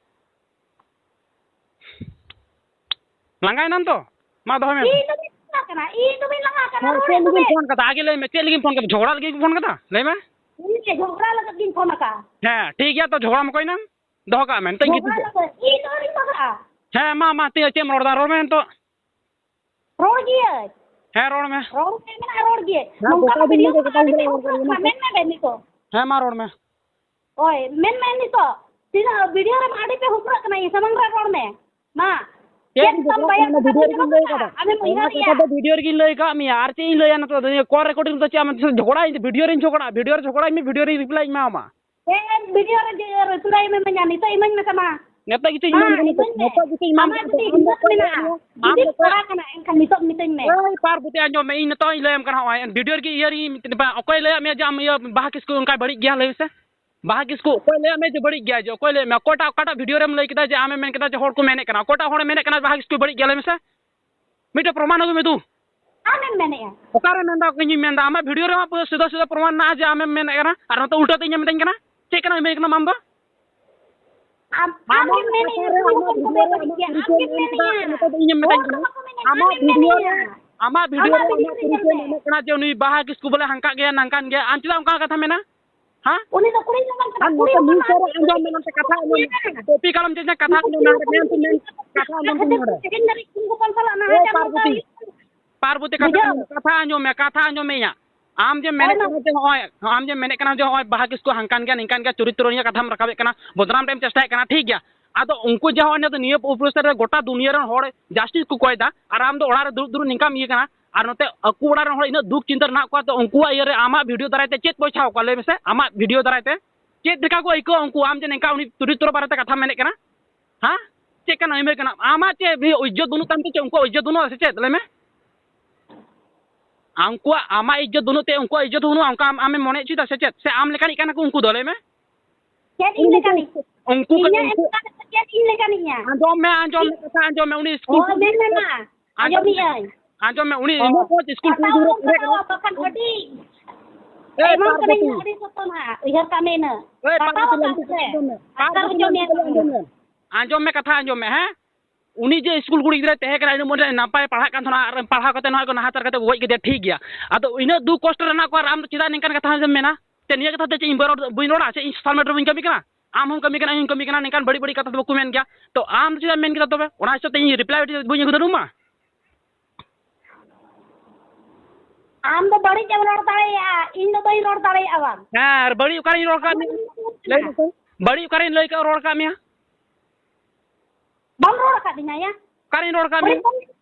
ᱞᱟᱸᱜᱟᱭᱮᱱᱟᱢ ᱛᱚ? ᱢᱟ ᱫᱚᱦᱚᱭ ᱢᱮ᱾ ᱤᱧ ᱫᱚ ᱵᱟᱹᱧ ᱞᱟᱸᱜᱟ ᱠᱟᱱᱟ, ᱤᱧ ᱫᱚ ᱵᱟᱹᱧ ᱞᱟᱸᱜᱟ ᱠᱟᱱᱟ, ᱦᱮᱸ, ᱨᱚᱲ ᱪᱮᱫ ᱢᱮ ᱞᱟᱹᱜᱤᱫ ᱛᱚᱵᱮ᱾ ᱯᱷᱳᱱ ᱠᱟᱫᱟ? ᱟᱜᱮ ᱞᱟᱹᱭ ᱢᱮ, ᱪᱮᱫ ᱞᱟᱹᱜᱤᱫ ᱯᱷᱳᱱ ᱠᱟᱫᱟ? ᱡᱷᱚᱜᱽᱲᱟ ᱞᱟᱹᱜᱤᱫ ᱯᱷᱳᱱ ᱠᱟᱫᱟ? ᱞᱟᱹᱭ ᱢᱮ᱾ ᱤᱧ ᱫᱚ ᱡᱷᱚᱜᱽᱲᱟ ᱞᱟᱹᱜᱤᱫ ᱜᱤᱧ ᱯᱷᱳᱱ ᱟᱠᱟᱫᱼᱟ᱾ ᱦᱮᱸ, ᱴᱷᱤᱠ ᱜᱮᱭᱟ, ᱛᱚ ᱡᱷᱚᱜᱽᱲᱟᱢ ᱚᱠᱚᱭᱱᱟᱢ? ᱫᱚᱦᱚ ᱠᱟᱜ ᱢᱮ, ᱱᱤᱛᱚᱜ ᱤᱧ ᱡᱷᱚᱜᱽᱲᱟ ᱜᱤᱛᱤᱡᱚᱜ᱾ ᱞᱟᱹᱜᱤᱫ? ᱤᱧ ᱫᱚ ᱟᱹᱣᱨᱤᱧ ᱵᱟᱜᱟᱜᱼᱟ᱾ ᱦᱮᱸ, ᱢᱟ, ᱢᱟ, ᱛᱤᱱᱟᱹᱜ ᱪᱮᱫ ᱮᱢ ᱨᱚᱲ ᱮᱫᱟ? ᱨᱚᱲ ᱢᱮ ᱱᱤᱛᱚᱜ᱾ ᱨᱚᱲ ᱜᱤᱭᱟᱹᱧ᱾ ᱦᱮᱸ, ᱨᱚᱲ ᱢᱮ᱾ ᱨᱚᱲ ᱢᱮ, ᱢᱮᱱᱟᱜᱼᱟ, ᱨᱚᱲ ᱜᱮ᱾ ᱦᱮᱸ, ᱱᱚᱝᱠᱟ ᱜᱚᱴᱟ ᱫᱚ ᱫᱤᱱ ᱵᱷᱤᱰᱤᱭᱳ ᱫᱚ ᱨᱮᱢᱟ ᱜᱚᱴᱟ ᱟᱹᱰᱤ ᱫᱤᱱ ᱯᱮ ᱨᱚᱲ ᱦᱩᱯᱲᱟᱹᱜ ᱠᱟᱱᱟ, ᱠᱟᱱᱟ᱾ ᱢᱮᱱ ᱢᱮ ᱵᱮᱱ ᱱᱤᱛᱚᱜ᱾ ᱦᱮᱸ, ᱢᱟ ᱨᱚᱲ ᱢᱮ᱾ ᱦᱳᱭ, ᱢᱮᱱ ᱢᱮ ᱱᱤᱛᱚᱜ᱾ ᱛᱤᱱᱟᱹᱜ ᱵᱷᱤᱰᱤᱭᱳ ᱨᱮᱢᱟ ᱟᱹᱰᱤ ᱯᱮ ᱦᱩᱯᱲᱟᱹᱜ ᱠᱟᱱᱟ, ᱤᱧ ᱥᱟᱢᱟᱝ ᱨᱮ ᱨᱚᱲ ᱢᱮ᱾ ᱢᱟ, ᱪᱮᱫ ᱪᱮᱫ ᱤᱧ ᱛᱟᱢ ᱡᱷᱚᱜᱽᱲᱟᱜ ᱵᱟᱭᱟ ᱠᱟᱱᱟ? ᱠᱟᱛᱷᱟ ᱵᱷᱤᱰᱤᱭᱳ ᱫᱚᱧ ᱨᱮᱜᱮᱧ ᱞᱟᱹᱭ ᱨᱚᱲ ᱠᱟᱫᱟ᱾ ᱠᱟᱜᱼᱟ, ᱟᱢᱮᱢ ᱚᱱᱟ ᱩᱭᱦᱟᱹᱨᱮᱜᱼᱟ? ᱠᱟᱛᱷᱟ ᱫᱚ ᱵᱷᱤᱰᱤᱭᱳ ᱨᱮᱜᱮᱧ ᱞᱟᱹᱭ ᱠᱟᱜ ᱢᱮᱭᱟ᱾ ᱟᱨ ᱪᱮᱫ ᱤᱧ ᱞᱟᱹᱭᱟ ᱱᱤᱛᱚᱜ ᱫᱚ? ᱠᱚᱞ ᱨᱮᱠᱚᱨᱰᱤᱝ ᱫᱚ ᱪᱮᱫ ᱟᱢ ᱡᱷᱚᱜᱽᱲᱟ? ᱤᱧ ᱫᱚ ᱵᱷᱤᱰᱤᱭᱳ ᱨᱮᱧ ᱡᱷᱚᱜᱽᱲᱟ, ᱵᱷᱤᱰᱤᱭᱳ ᱨᱮ ᱡᱷᱚᱜᱽᱲᱟ ᱤᱧ ᱢᱮ, ᱵᱷᱤᱰᱤᱭᱳ ᱨᱮ ᱨᱤᱯᱞᱟᱭ ᱤᱧ ᱮᱢᱟᱢᱟ᱾ ᱦᱮᱸ, ᱵᱷᱤᱰᱤᱭᱳ ᱨᱮ ᱡᱮ ᱨᱤᱯᱞᱟᱭ ᱮᱢ ᱤᱢᱟᱹᱧᱟ, ᱱᱤᱛᱚᱜ ᱤᱢᱟᱹᱧ ᱢᱮᱥᱮ ᱢᱟ᱾ ᱱᱤᱛᱚᱜ ᱜᱮᱪᱚᱧ ᱢᱟ, ᱮᱢᱟᱢ ᱠᱟᱱᱟ, ᱤᱢᱟᱹᱧ ᱢᱮ᱾ ᱱᱤᱛᱚᱜ ᱜᱮᱪᱚᱧ ᱮᱢᱟᱢ ᱟᱢᱟᱜ ᱠᱟᱱᱟ᱾ ᱡᱩᱫᱤ ᱟᱢ ᱫᱚ ᱦᱤᱢᱢᱚᱛ ᱚᱠᱚᱭ ᱢᱮᱱᱟᱜᱼᱟ, ᱞᱟᱹᱭᱟᱫ ᱢᱮᱭᱟ? ᱟᱢ ᱡᱩᱫᱤ ᱫᱚ ᱠᱚᱲᱟ ᱚᱠᱚᱭ ᱠᱟᱱᱟ, ᱮᱱᱠᱷᱟᱱ ᱱᱤᱛᱚᱜ ᱢᱤᱛᱟᱹᱧ ᱢᱮ᱾ ᱮᱭ ᱯᱟᱨᱵᱚᱛᱤ, ᱟᱸᱡᱚᱢ ᱢᱮ, ᱤᱧ ᱱᱤᱛᱚᱜ ᱤᱧ ᱞᱟᱹᱭᱟᱢ ᱠᱟᱱᱟ, ᱱᱚᱜᱼᱚᱭ ᱵᱷᱤᱰᱤᱭᱳ ᱨᱮᱜᱮ ᱤᱭᱟᱹ ᱨᱮᱜᱮ ᱢᱤᱛᱟᱹᱧ, ᱵᱟ, ᱚᱠᱚᱭ ᱞᱟᱹᱭᱟᱫ ᱢᱮᱭᱟ ᱡᱮ ᱟᱢ ᱤᱭᱟᱹ ᱵᱟᱦᱟ ᱠᱤᱥᱠᱩ ᱚᱱᱠᱟᱭ ᱵᱟᱹᱲᱤᱡ ᱜᱮᱭᱟ? ᱞᱟᱹᱭ ᱢᱮᱥᱮ᱾ ᱵᱟᱦᱟ ᱠᱤᱥᱠᱩ ᱚᱠᱚᱭ ᱞᱟᱹᱭᱟᱫ ᱢᱮᱭᱟ ᱡᱮ ᱵᱟᱹᱲᱤᱡ ᱜᱮᱭᱟ? ᱡᱮ ᱚᱠᱚᱭ ᱞᱟᱹᱭᱟᱫ ᱢᱮᱭᱟ? ᱚᱠᱚᱭᱴᱟᱜ, ᱚᱠᱟᱴᱟᱜ ᱵᱷᱤᱰᱤᱭᱳ ᱨᱮᱢ ᱞᱟᱹᱭ ᱠᱮᱫᱟ ᱡᱮ ᱟᱢᱮᱢ ᱢᱮᱱ ᱠᱮᱫᱟ ᱡᱮ ᱦᱚᱲ ᱠᱚ ᱢᱮᱱᱮᱫ ᱠᱟᱱᱟ? ᱚᱠᱚᱭᱴᱟᱜ ᱦᱚᱲᱮ ᱢᱮᱱᱮᱫ ᱠᱟᱱᱟ ᱵᱟᱦᱟ ᱠᱤᱥᱠᱩ ᱵᱟᱹᱲᱤᱡ ᱜᱮᱭᱟ? ᱞᱟᱹᱭ ᱢᱮᱥᱮ᱾ ᱢᱤᱫᱴᱮᱡ ᱯᱨᱚᱢᱟᱱ ᱟᱹᱜᱩᱭ ᱢᱮ ᱫᱩ᱾ ᱟᱢᱮᱢ ᱢᱮᱱᱮᱫᱼᱟ᱾ ᱚᱠᱟᱨᱮ ᱢᱮᱱᱫᱟ? ᱤᱧᱤᱧ ᱢᱮᱱᱫᱟ? ᱟᱢᱟᱜ ᱵᱷᱤᱰᱤᱭᱳ ᱨᱮᱢᱟ ᱯᱩᱨᱟᱹ ᱥᱤᱫᱷᱟᱹ ᱥᱤᱫᱷᱟᱹ ᱯᱨᱚᱢᱟᱱ ᱢᱮᱱᱟᱜᱼᱟ ᱡᱮ ᱟᱢᱮᱢ ᱢᱮᱱᱮᱫ ᱠᱟᱱᱟ, ᱟᱨ ᱱᱚᱛᱮ ᱩᱞᱴᱟᱹ ᱛᱮ ᱤᱧᱮᱢ ᱢᱮᱛᱟᱹᱧ ᱠᱟᱱᱟ᱾ ᱪᱮᱫ ᱠᱟᱱᱟ ᱢᱮᱱ ᱠᱟᱱᱟᱢ ᱟᱢ ᱫᱚ? ᱟᱢ, ᱟᱢ ᱟᱢ ᱜᱮᱢ ᱢᱮᱱᱮᱫᱼᱟ, ᱠᱟᱛᱷᱟ ᱨᱮ, ᱠᱩᱲᱤ ᱟᱢᱟᱜ ᱦᱚᱯᱚᱱ ᱠᱚ ᱵᱷᱤᱰᱤᱭᱳ ᱨᱮ, ᱵᱟᱹᱲᱤᱡ ᱟᱢᱟᱜ ᱜᱮᱭᱟ, ᱟᱢ ᱯᱚᱨᱤᱪᱚᱭ ᱜᱮᱢ ᱢᱮᱱ ᱠᱟᱛᱮ ᱢᱮᱱᱮᱫᱼᱟ᱾ ᱤᱧᱮᱢ ᱢᱮᱛᱟᱹᱧ ᱦᱚᱲ ᱫᱚ ᱠᱟᱱᱟ᱾ ᱵᱟᱠᱚ ᱢᱮᱱᱮᱫᱼᱟ, ᱟᱢᱟᱜ ᱢᱮᱱ ᱵᱷᱤᱰᱤᱭᱳ ᱨᱮ, ᱢᱮᱱᱮᱫᱼᱟ᱾ ᱟᱢᱟᱜ ᱵᱷᱤᱰᱤᱭᱳ ᱟᱢᱟᱜ ᱨᱮ, ᱵᱷᱤᱰᱤᱭᱳ ᱟᱢᱟᱜ ᱨᱮ ᱧᱮᱞ ᱯᱚᱨᱤᱪᱚᱭ ᱢᱮ᱾ ᱢᱮᱱᱮᱫ ᱠᱟᱱᱟ ᱡᱮ ᱩᱱᱤ ᱵᱟᱦᱟ ᱠᱤᱥᱠᱩ ᱵᱚᱞᱮ ᱦᱟᱱᱠᱟᱜ ᱜᱮᱭᱟ, ᱱᱟᱝᱠᱟᱱ ᱜᱮᱭᱟ᱾ ᱟᱢ ᱪᱮᱫᱟᱜ ᱚᱱᱠᱟ ᱠᱟᱛᱷᱟ ᱢᱮᱱᱟ? ᱦᱮᱸ? ᱩᱱᱤ ᱫᱚ ᱠᱩᱲᱤ ᱦᱚᱯᱚᱱ ᱠᱟᱱᱟ, ᱟᱨ ᱠᱩᱲᱤ ᱱᱚᱛᱮ ᱦᱚᱯᱚᱱ ᱢᱤᱫ ᱥᱮᱫ ᱨᱮ ᱟᱸᱡᱚᱢ ᱢᱮ, ᱱᱚᱛᱮ ᱠᱟᱛᱷᱟ ᱟᱸᱡᱚᱢ ᱢᱮ᱾ ᱠᱩᱲᱤ ᱦᱚᱯᱚᱱ ᱠᱚᱯᱤ ᱠᱟᱞᱚᱢ ᱪᱮᱫ ᱠᱟᱛᱷᱟ ᱟᱸᱡᱚᱢ ᱢᱮ, ᱱᱚᱰᱮ ᱢᱮᱱ ᱛᱚ ᱢᱮᱱ, ᱠᱟᱛᱷᱟ ᱟᱸᱡᱚᱢ ᱛᱤᱧ ᱢᱮ ᱱᱚᱰᱮ᱾ ᱯᱟᱨᱵᱚᱛᱤ, ᱠᱟᱛᱷᱟ ᱟᱸᱡᱚᱢ ᱢᱮ, ᱠᱟᱛᱷᱟ ᱟᱸᱡᱚᱢ ᱢᱮ ᱤᱧᱟᱜ᱾ ᱟᱢ ᱡᱮᱢ ᱢᱮᱱᱮᱫ ᱠᱟᱱᱟ ᱡᱮ ᱱᱚᱜᱼᱚᱭ, ᱟᱢ ᱡᱮᱢ ᱢᱮᱱᱮᱫ ᱠᱟᱱᱟ ᱡᱮ ᱱᱚᱜᱼᱚᱭ ᱵᱟᱦᱟ ᱠᱤᱥᱠᱩ ᱦᱟᱱᱠᱟᱱ ᱜᱮᱭᱟ, ᱱᱤᱝᱠᱟᱱ ᱜᱮᱭᱟ, ᱪᱚᱨᱤᱛᱨᱚ ᱱᱤᱭᱟᱹ ᱠᱟᱛᱷᱟᱢ ᱨᱟᱠᱟᱵᱮᱫ ᱠᱟᱱᱟ, ᱵᱚᱫᱱᱟᱢ ᱨᱮᱢ ᱪᱮᱥᱴᱟᱭᱮᱫ ᱠᱟᱱᱟ, ᱴᱷᱤᱠ ᱜᱮᱭᱟ᱾ ᱟᱫᱚ ᱩᱱᱠᱩ ᱡᱮ ᱱᱚᱜᱼᱚᱭ ᱱᱤᱭᱟᱹ ᱩᱯᱚᱨ ᱥᱮᱫ ᱨᱮ ᱜᱚᱴᱟ ᱫᱩᱱᱤᱭᱟᱹ ᱨᱮᱱ ᱦᱚᱲ justice ᱠᱚ ᱠᱚᱭ ᱫᱟ, ᱟᱨ ᱟᱢ ᱫᱚ ᱚᱲᱟᱜ ᱨᱮ ᱫᱩᱲᱩᱵ ᱫᱩᱲᱩᱵ ᱱᱤᱝᱠᱟᱢ ᱤᱭᱟᱹ ᱠᱟᱱᱟ, ᱟᱨ ᱱᱚᱛᱮ ᱟᱠᱚ ᱚᱲᱟᱜ ᱨᱮᱱ ᱦᱚᱲ ᱤᱱᱟᱹᱜ ᱫᱩᱠ ᱪᱤᱱᱛᱟᱹ ᱨᱮ ᱢᱮᱱᱟᱜ ᱠᱚᱣᱟ, ᱛᱚ ᱩᱱᱠᱩᱣᱟᱜ ᱤᱭᱟᱹ ᱨᱮ ᱟᱢᱟᱜ ᱵᱷᱤᱰᱤᱭᱳ ᱫᱟᱨᱟᱭ ᱛᱮ ᱪᱮᱫ ᱯᱚᱭᱥᱟ ᱟᱠᱚᱣᱟ? ᱞᱟᱹᱭ ᱢᱮᱥᱮ, ᱟᱢᱟᱜ ᱵᱷᱤᱰᱤᱭᱳ ᱫᱟᱨᱟᱭ ᱛᱮ ᱪᱮᱫ ᱞᱮᱠᱟ ᱠᱚ ᱟᱹᱭᱠᱟᱹᱣᱟ ᱩᱱᱠᱩ, ᱟᱢ ᱡᱮ ᱱᱤᱝᱠᱟ ᱩᱱᱤ ᱪᱚᱨᱤᱛᱨᱚ ᱵᱟᱨᱮᱛᱮ ᱠᱟᱛᱷᱟᱢ ᱢᱮᱱᱮᱫ ᱠᱟᱱᱟ? ᱦᱮᱸ? ᱪᱮᱫ ᱠᱟᱱᱟ ᱟᱹᱭᱢᱟᱹᱭ ᱠᱟᱱᱟ? ᱟᱢᱟᱜ ᱪᱮᱫ ᱤᱭᱟᱹ ᱤᱡᱽᱡᱚᱛ ᱵᱟᱹᱱᱩᱜ ᱛᱟᱢ ᱛᱮ ᱪᱮᱫ ᱩᱱᱠᱩᱣᱟᱜ ᱤᱡᱽᱡᱚᱛ ᱵᱟᱹᱱᱩᱜᱼᱟ ᱥᱮ ᱪᱮᱫ? ᱞᱟᱹᱭ ᱢᱮ᱾ ᱩᱱᱠᱩᱣᱟᱜ, ᱟᱢᱟᱜ ᱤᱡᱽᱡᱚᱛ ᱵᱟᱹᱱᱩᱜ ᱛᱮ ᱩᱱᱠᱩᱣᱟᱜ ᱤᱡᱽᱡᱚᱛ ᱵᱟᱹᱱᱩᱜᱼᱟ, ᱚᱱᱠᱟ ᱟᱢ, ᱟᱢᱮᱢ ᱢᱚᱱᱮ ᱦᱚᱪᱚᱭᱮᱫᱟ ᱥᱮ ᱪᱮᱫ? ᱥᱮ ᱟᱢ ᱞᱮᱠᱟᱱᱤᱡ ᱠᱟᱱᱟ ᱠᱚ ᱩᱱᱠᱩ ᱫᱚ? ᱞᱟᱹᱭ ᱢᱮ᱾ ᱪᱮᱫ ᱤᱧ ᱞᱮᱠᱟᱱᱤᱡ? ᱩᱱᱠᱩ ᱠᱟᱱᱟ ᱤᱧᱟᱜ ᱩᱱᱠᱩ᱾ ᱮᱢ ᱠᱟᱛᱮ ᱪᱮᱫ ᱤᱧ ᱞᱮᱠᱟᱱᱤᱡ ᱧᱟ? ᱟᱸᱡᱚᱢ ᱢᱮ, ᱟᱸᱡᱚᱢ ᱢᱮ, ᱠᱟᱛᱷᱟ ᱟᱸᱡᱚᱢ ᱢᱮ᱾ ᱩᱱᱤ ᱥᱠᱩᱞ ᱦᱳᱭ, ᱠᱷᱚᱱ ᱢᱮᱱ ᱢᱮ ᱢᱟ᱾ ᱟᱸᱡᱚᱢ ᱟᱸᱡᱚᱢᱮᱫ ᱟᱹᱧ᱾ ᱟᱸᱡᱚᱢ ᱢᱮ, ᱩᱱᱤ ᱦᱚᱸ᱾ ᱤᱱᱟᱹ ᱯᱚᱨ ᱥᱠᱩᱞ ᱠᱟᱴᱟᱣ ᱠᱷᱚᱱ ᱩᱛᱟᱹᱨ ᱜᱤᱫᱽᱨᱟᱹ ᱠᱟᱴᱟᱣᱟ, ᱵᱟᱠᱷᱟᱱ ᱟᱹᱰᱤ ᱮᱭ, ᱮᱢᱟᱢ ᱠᱟᱹᱱᱟᱹᱧ ᱯᱟᱨᱵᱚᱛᱤ᱾ ᱦᱟᱸᱜ, ᱟᱹᱰᱤ ᱥᱚᱠᱛᱚ ᱱᱟᱦᱟᱜ᱾ ᱩᱭᱦᱟᱹᱨ ᱠᱟᱜ ᱢᱮ ᱤᱱᱟᱹ᱾ ᱮᱭ, ᱠᱟᱴᱟᱣ ᱯᱟᱨᱵᱚᱛᱤ, ᱟᱠᱟᱱ ᱞᱟᱹᱭ ᱥᱮ᱾ ᱢᱮ, ᱟᱸᱡᱚᱢ ᱢᱮ᱾ ᱟᱸᱡᱚᱢ ᱢᱮ, ᱠᱟᱛᱷᱟ ᱟᱸᱡᱚᱢ ᱢᱮ, ᱦᱮᱸ? ᱩᱱᱤ ᱡᱮ ᱥᱠᱩᱞ ᱠᱩᱲᱤ ᱜᱤᱫᱽᱨᱟᱹᱭ ᱛᱟᱦᱮᱸ ᱠᱟᱱᱟ, ᱟᱹᱰᱤ ᱢᱚᱡᱽ ᱱᱟᱯᱟᱭ ᱯᱟᱲᱦᱟᱜ ᱠᱟᱱ ᱛᱟᱦᱮᱱᱟ, ᱟᱨ ᱯᱟᱲᱦᱟᱣ ᱠᱟᱛᱮ ᱱᱚᱣᱟ ᱠᱚ ᱱᱟᱦᱟᱪᱟᱨ ᱠᱟᱛᱮ ᱠᱚ ᱜᱚᱡ ᱠᱮᱫᱮᱭᱟ, ᱴᱷᱤᱠ ᱜᱮᱭᱟ᱾ ᱟᱫᱚ ᱤᱱᱟᱹᱜ ᱫᱩᱠ ᱠᱚᱥᱴᱚ ᱨᱮ ᱦᱮᱱᱟᱜ ᱠᱚᱣᱟ ᱟᱨ ᱟᱢ ᱫᱚ ᱪᱮᱫᱟᱜ ᱱᱤᱝᱠᱟᱱ ᱠᱟᱛᱷᱟ ᱦᱚᱸ ᱢᱮᱱᱟ? ᱛᱮ ᱱᱤᱭᱟᱹ ᱠᱟᱛᱷᱟ ᱛᱮ ᱪᱮᱫ ᱤᱧ ᱵᱟᱹᱧ ᱨᱚᱲ, ᱵᱟᱹᱧ ᱨᱚᱲᱟ? ᱪᱮᱫ ᱤᱧ ᱥᱳᱥᱟᱞ ᱢᱤᱰᱤᱭᱟ ᱨᱮ ᱵᱟᱹᱧ ᱠᱟᱹᱢᱤ ᱠᱟᱱᱟ? ᱟᱢ ᱦᱚᱸᱢ ᱠᱟᱹᱢᱤ ᱠᱟᱱᱟ, ᱤᱧ ᱦᱚᱸᱧ ᱠᱟᱹᱢᱤ ᱠᱟᱱᱟ, ᱱᱤᱝᱠᱟᱱ ᱵᱟᱹᱲᱤᱡ ᱵᱟᱹᱲᱤᱡ ᱠᱟᱛᱷᱟ ᱫᱚ ᱵᱟᱠᱚ ᱢᱮᱱ ᱜᱮᱭᱟ᱾ ᱛᱚ ᱟᱢ ᱪᱮᱫᱟᱜ ᱮᱢ ᱢᱮᱱ ᱠᱮᱫᱟ ᱛᱚᱵᱮ? ᱚᱱᱟ ᱦᱤᱥᱟᱹᱵ ᱛᱮ ᱤᱧ ᱨᱤᱯᱞᱟᱭ ᱵᱟᱹᱧ ᱟᱹᱜᱩ ᱫᱟᱲᱮᱭᱟᱢᱟ? ᱟᱢ ᱫᱚ ᱵᱟᱹᱲᱤᱡ ᱮᱢ ᱨᱚᱲ ᱫᱟᱲᱮᱭᱟᱜᱼᱟ, ᱤᱧ ᱫᱚ ᱵᱟᱹᱧ ᱨᱚᱲ ᱫᱟᱲᱮᱭᱟᱜᱼᱟ ᱵᱟᱝ? ᱦᱮᱸ, ᱟᱨ ᱵᱟᱹᱲᱤᱡ ᱚᱠᱟᱨᱤᱧ ᱨᱚᱲ ᱠᱟᱜ ᱢᱮᱭᱟ? ᱞᱟᱹᱭ ᱢᱮᱥᱮ᱾ ᱵᱟᱹᱲᱤᱡ ᱚᱠᱟᱨᱤᱧ ᱞᱟᱹᱭ ᱠᱟᱜ, ᱨᱚᱲ ᱠᱟᱜ ᱢᱮᱭᱟ? ᱵᱟᱢ ᱨᱚᱲ ᱟᱠᱟᱫᱤᱧᱟ ᱭᱟ? ᱚᱠᱟᱨᱤᱧ ᱨᱚᱲ ᱠᱟᱜ ᱢᱮᱭᱟ?